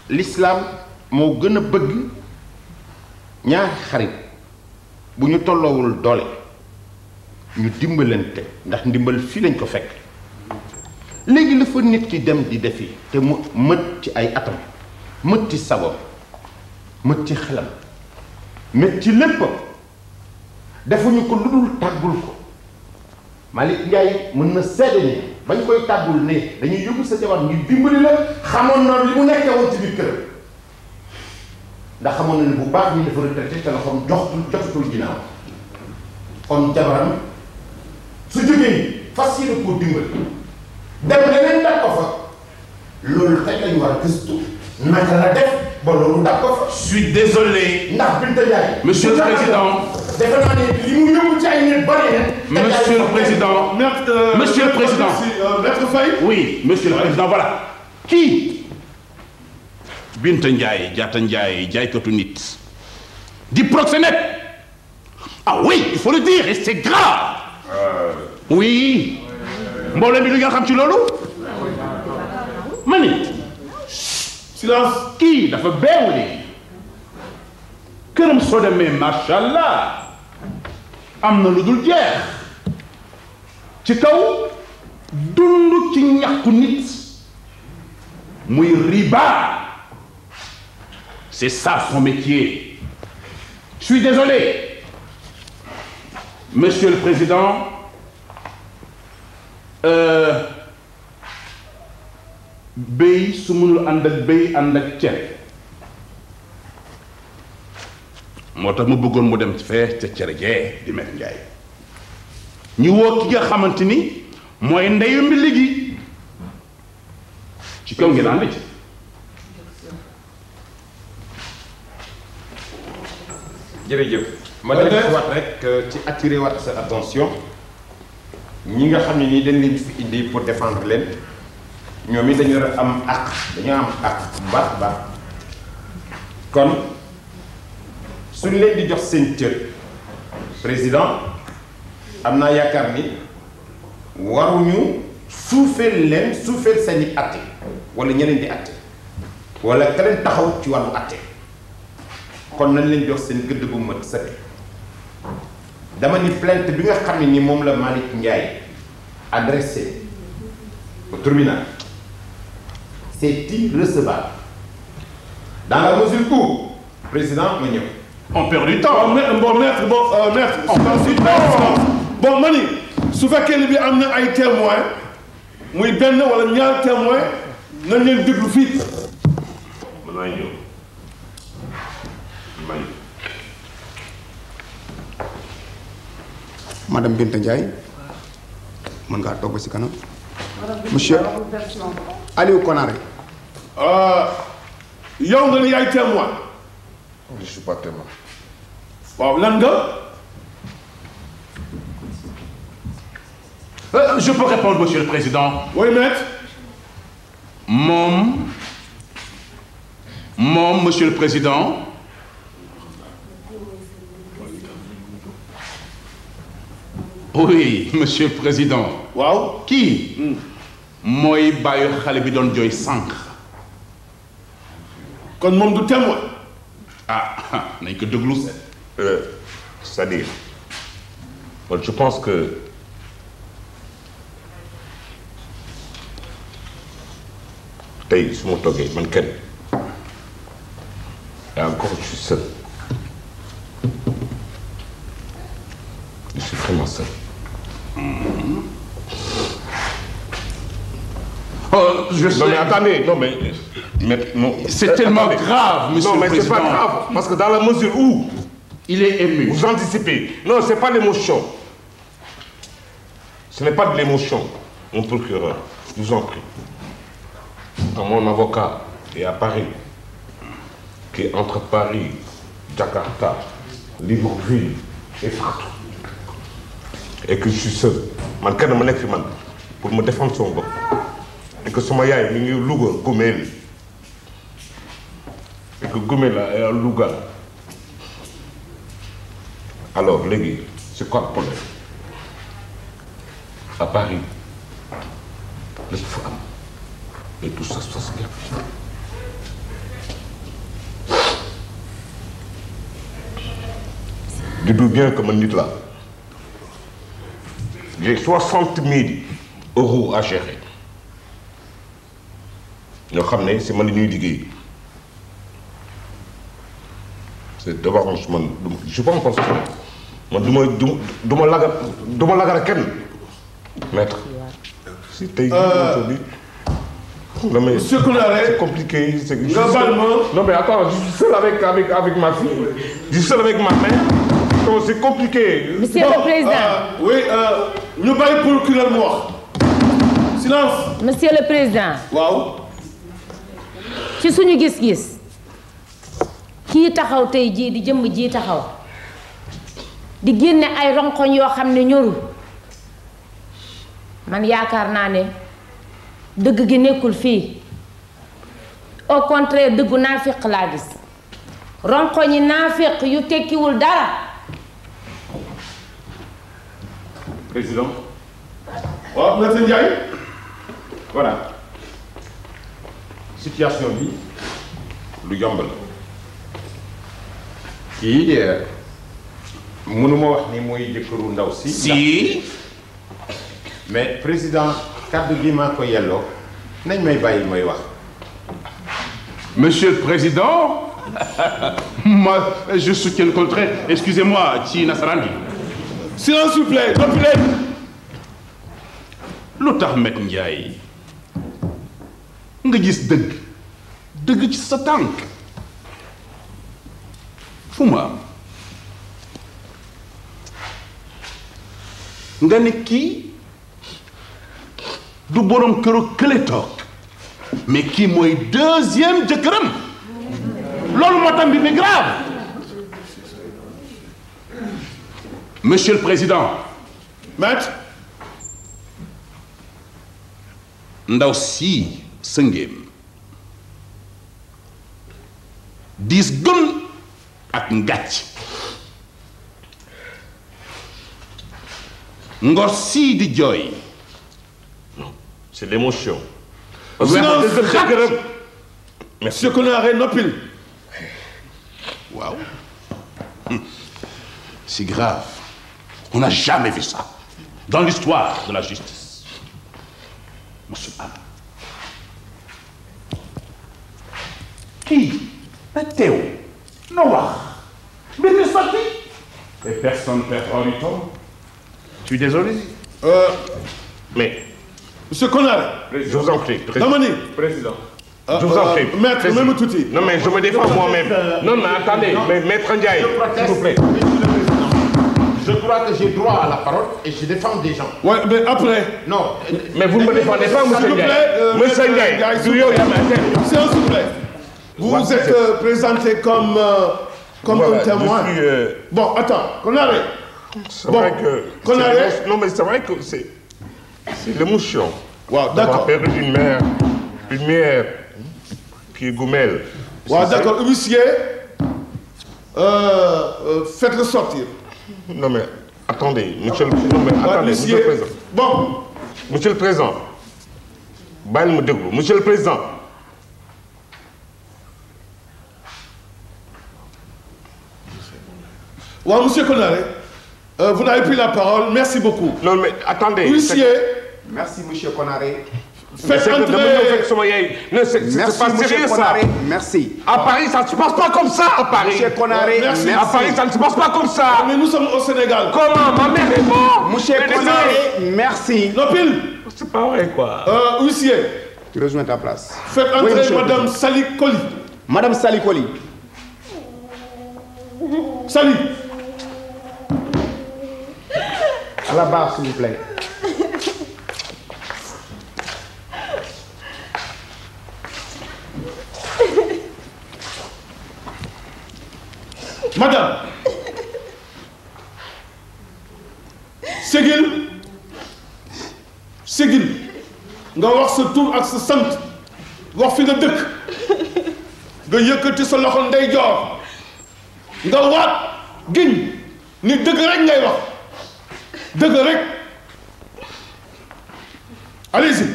l'islam moo gën a bëgg ñaari xarit bu ñu tolloowul doole ñu dimbalante ndax ndimbal fii lañ ko fekk léegi la fa nit ki dem di defi te mu mët ci ay atam mët ci sagoom mët ci xelam mët ci lépp defuñu ko lu dul tàggul ko Malick Ndiaye mën na seede ni bañ koy tàggul ne dañuy yóbbu sa jabar ngir dimbali la xamoon na li mu nekkee woon ci biir këram ndax xamoon na ne bu baax ñi dafa retraité te loxoom jotatul ginnaaw kon jabaram su jógee fas yéene koo dimbali dem leneen dab ko fa loolu tey lañu war a gëstu naka la def ba loolu dab ko fa. Je suis désolé. ndax Binta Ndiaye. Monsieur le Président. defe naa ne li mu yóbbu ci ay nit bari na. Monsieur le Président. Monsieur le Président. Maître Faye. Oui, Monsieur le Président, voilà. Qui Binta Ndiaye, Diatta Ndiaye, jaaykatu nit. Di proxénète. Ah oui, il faut le dire, et c'est grave. Oui. Mboolem bi lu ngeen xam ci loolu. Mani. Silence. Kii dafa beew léegi. Këram soo demee macha allah am na lu dul jeex ci kaw dund ci ñàkku nit muy riba. C'est ça son métier. Je suis désolé. Monsieur le Président, béy su mënul ànd ak béy ànd ak cere moo tax ma bëggoon mu dem fee ca cere jee di Maître Ndiaye ñu woo ki nga xamante ni mooy ndeyu mbi ligi ci kaw ngeen ànd ci. jërëjëf ma dem si waat rek ci attirer waat sa attention ñi nga xam ne nii dañ leen fi indi pour défendre leen ñoom it dañu am àq dañoo am àq bu baax baax kon suñ leen di jox seen cër président am naa yaakaar ni waruñu suufeel leen suufeel seeni atte wala ñeneen di atte wala keneen taxaw ci wàllu atte kon nañ leen jox seen gëdd bu mat sëkk dama ni plainte bi nga xam ne ni moom la Malick Ndiaye adressé au tribunal c'est irrecevable dans la mesure où président ma ñëw. On perd du temps. Maître bon ma ni su fekkee ni bi am na ay témoins muy benn wala ñaar témoins nañ leen déglu fii. mën naa ñëw. Madame Binta Ndiaye mën ngaa toog ba si kanam. Monsieur Aliou Konaré. yow nga ne yaay témoin. Je suis pas témoin. waaw lan nga. Je peux répondre, Monsieur le Président. Oui, maître. Monsieur le Président. Oui, Monsieur le Président. waaw kii. mooy bàyyi xale bi doon jooy sànq. kon moom du témoin. ah nañ ko déglu. C'est-à-dire, je pense que tey su ma toggee man kenn et encore je suis seul. Je suis vraiment seul. Oh, je sais. Non mais attendez, non mais non. C'est tellement grave, monsieur le président. Non mais c'est pas grave, parce que dans la mesure où il est ému, vous anticipez. Non, c'est pas l'émotion. Ce n'est pas de l'émotion, mon procureur. Je vous en prie. Quand mon avocat est à Paris, qui est entre Paris, Jakarta, Libreville et partout, et que je suis seul, man kenn ma nekk fi man pour me défendre son bopp, et que sama yaay mi ngi Louga Gumel, et que Gumel est à Louga, alors léegi c'est quoi le problème? À Paris lépp fa am et tout ça se passe bien. Dites-vous bien que man nit là j'ai 60 000 € à gérer ñoo xam ne c'est man li ñuy liggéey c'est d'abord man je suis pas un constitutionnel man du ma lagar kenn maître si tey bi non mais Monsieur Konaré, c'est compliqué. Globalement. Non mais attends, je suis seul avec ma fille. Je suis seul avec ma mère. Donc c'est compliqué. Monsieur le Président. Oui, ñu bàyyi procureur mu wax. Silence. Monsieur le Président. waaw. ci suñu gis-gis kii taxaw tey jii di jëmm ji taxaw di génne ay ronkoñ yoo xam ne ñoru man yaakaar naa ne dëgg gi nekkul fii au contraire dëggu naafiq laa gis ronkoñi naafiq yu tekkiwul dara. Président. waaw Maître Ndiaye. Voilà. Situation bi lu yomb la. kii mënuma wax ni mooy jëkkëru ndaw si. Si. mais président kàddu gi maa ko yelloo nañ may bàyyi mooy wax. Monsieur le Président, moi je soutiens le contraire. Excusez-moi, ci nasaraan bi. Silence s'il vous plaît, noppi leen. lu tax Maître Ndiaye nga gis dëgg ci sa tànk fu mu am nga ne kii du borom këru kële toog mais kii mooy deuxième jëkkëram loolu moo tax mbir mi grave. Monsieur le Président. Maître. ndaw si sëngéem diis gën ak ngàcc ngor sii di jooy. C'est l'émotion. Monsieur Konaré noppil. Waaw. C'est grave. On n'a jamais vu ça dans l'histoire de la justice. Monsieur Anne. Qui Théo Noah mais ne sorti et personne ne perd du temps. Je suis désolé. Mais Monsieur Konaré. Je vous en prie. Damani. Président. Je vous en prie. Maître, même tout dit. Non mais je me défends moi-même. Non mais attendez, mais Maître Ndiaye, s'il vous plaît. Je crois que j'ai droit à la parole et je défends des gens. Ouais, mais après. Non. Mais vous ne me défendez pas, Monsieur Ndiaye. Monsieur Ndiaye, s'il vous plaît. Vous vous êtes présenté comme un témoin. Bon, attends, Konaré. C'est vrai que. Konaré. Non mais c'est vrai que c'est l'émotion. Wow, d'accord. D'avoir perdu une mère qui est Goumel. Ouais, d'accord, huissier. Faites-le sortir. Non mais attendez, monsieur le président. Bon. Monsieur le président. bàyyil ma déglu monsieur le président. Ouais, monsieur Konaré, vous n'avez plus la parole. Merci beaucoup. Non mais attendez. Huissier. Merci monsieur Konaré. Faites entrer. C'est pas sérieux ça. Merci. À Paris, ça ne se passe pas comme ça à Paris. Monsieur Konaré, merci. À Paris, ça ne se passe pas comme ça. Mais nous sommes au Sénégal. Comment? Ma mère est morte. Monsieur Konaré, merci. Non, pile. C'est pas vrai quoi. Huissier. Tu rejoins ta place. Faites entrer Madame Sali Koli. Madame Sali Koli. Sali. À la barre, s'il vous plaît. Madame. Sigil nga wax sa tur ak sa sant wax fi nga dëkk nga yëkkati sa loxo ndeyjoor nga waat giñ ni dëgg rek ngay wax dëgg rek allez-y.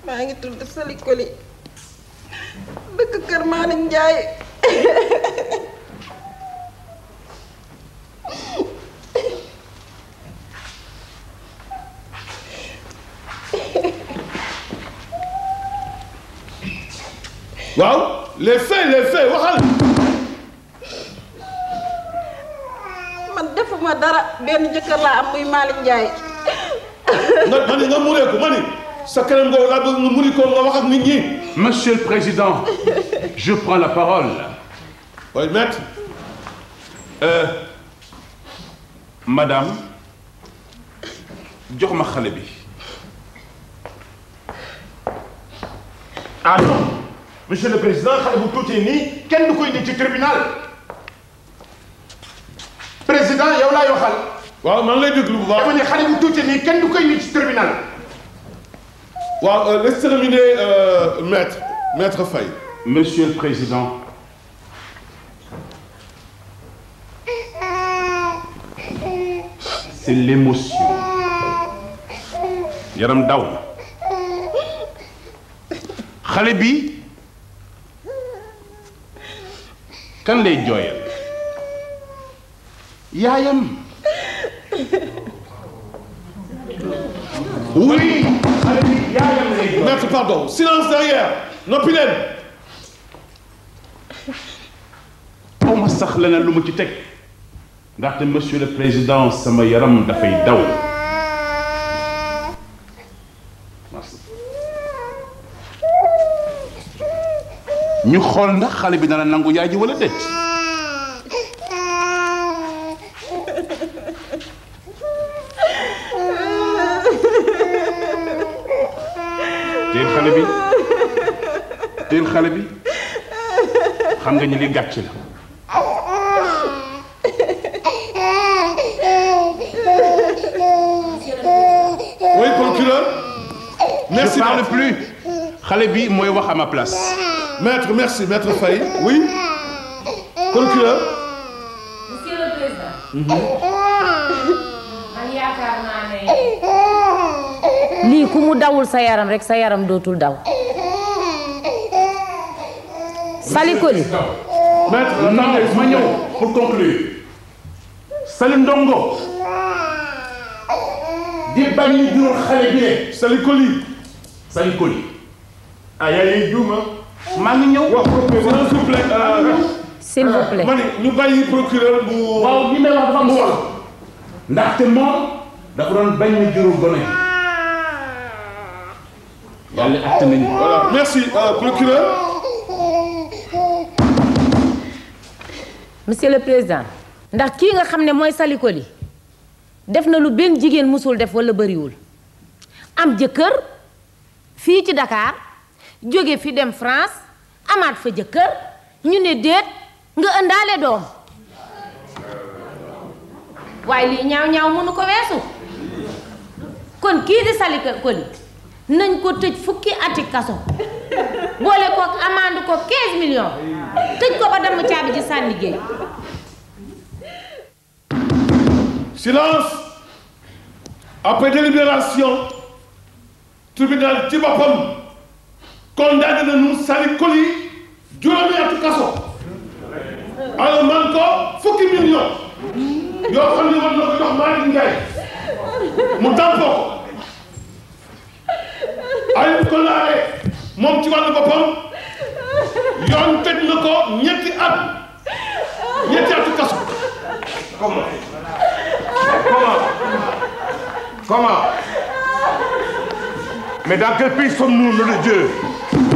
maa ngi tudd Sali Koli dëkk Kër Malick Ndiaye. waaw les faits waxal. man defuma dara benn jëkkër laa am muy Malick Ndiaye. nga muree ko ma ni sa kanam nga laa bëgg nga muri ko nga wax ak nit ñi. Monsieur le Président, je prends la parole. Oui, maître. Madame, jox ma xale bi. Ah non, Monsieur le Président, xale bu tuuti nii kenn du koy indi ci tribunal. Président yow laay waxal. waaw maa ngi lay déglu bu baax. dama ne xale bu tuuti nii kenn du koy indi ci tribunal. waaw laisse terminer maître Faye. Monsieur le Président. C'est l'émotion. yaram daw na. xale bi kan lay jooyal. yaayam. oui. xale bi yaayam lay jooyal. maître pardon silence derrière noppi leen. xaw ma sax leneen lu mu ci teg ndaxte monsieur le président sama yaram dafay daw. ñu xool ndax xale bi dana nangu yaay ji wala déet. teel xale bi teel xale bi xam nga ñu li gàcc la. oui procureur. merci je parle plus. xale bi mooy wax à ma place. maître merci maître Faye oui. procureur. monsieur le président. man yaakaar naa ne. lii ku mu dawul sa yaram rek sa yaram dootul daw. Sali Koli. maître non ma ñëw pour conclure. Sali Ndongo. di bañ ñu juróom xale bi ne. Sali Koli. Sali Koli. ah yaa ngi juuma. maa ngi ñëw. wax procureur s'il vous plaît. s'il vous plaît. ma ne ñu bàyyi procureur bu. waaw li may wax dafa am solo. ndaxte moom dafa doon bañ ñu juróom gone. yàlla àtte nañu. voilà merci procureur. monsieur le président. ndax kii nga xam ne mooy Sali Koli def na lu benn jigéen musul def wala bariwul am jëkkër fii ci Dakar jóge fi dem France amaat fa jëkkër ñu ne déet nga ëndaale doom waaye lii ñaaw mënu ko weesu kon kii di Sali Koli nañ ko tëj fukki ati kaso boole ko amande ko 15 millions tëj ko ba damm caabi ji sànni géej. Silence. Après délibération, tribunal ci boppam condamné nañu Sali Koli juróomi atu kaso. alamaan ko fukki millions yoo xam ne war na ko jox Malick Ndiaye mu tàmpoo ko. ay ko laale moom ci wàllu boppam yoon tëj na ko ñetti atu kaso. Comment? Mais dans quel pays sommes-nous, nom de Dieu?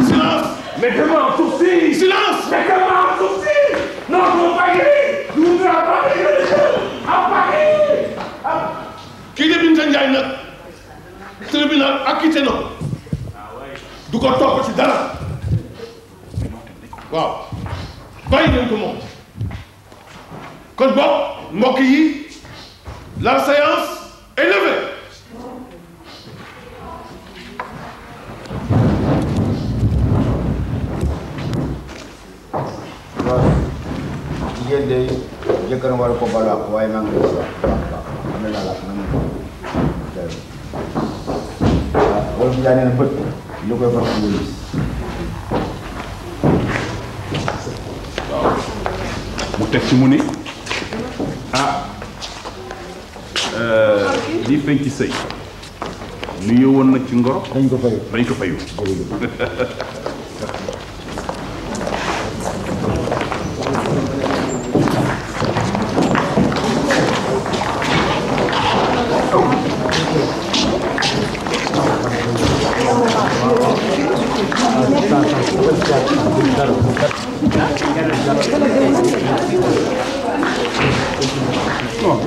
Silence. Mettez-moi en sourcil. Silence. Mettez-moi en sourcil. Non, non, Paris. Nous sommes à Paris, nom de Dieu. À Paris. Kii de Binta Ndiaye nag tribunal acquitté na du ko topp ci dara waaw bàyyi nañ ko moom kon boog mbokk yi la séance est levée. waaw jigéen de jëkkëram war ko balu ak waaye maa ngi lay wax am na la na mu wala bu jaay nee na bët lu koy faral di gis. mu teg ci mu ni lii feeñ ci sëy nu yowoon nag ci ngoro dañ ko fayu dañ ko fayu Non.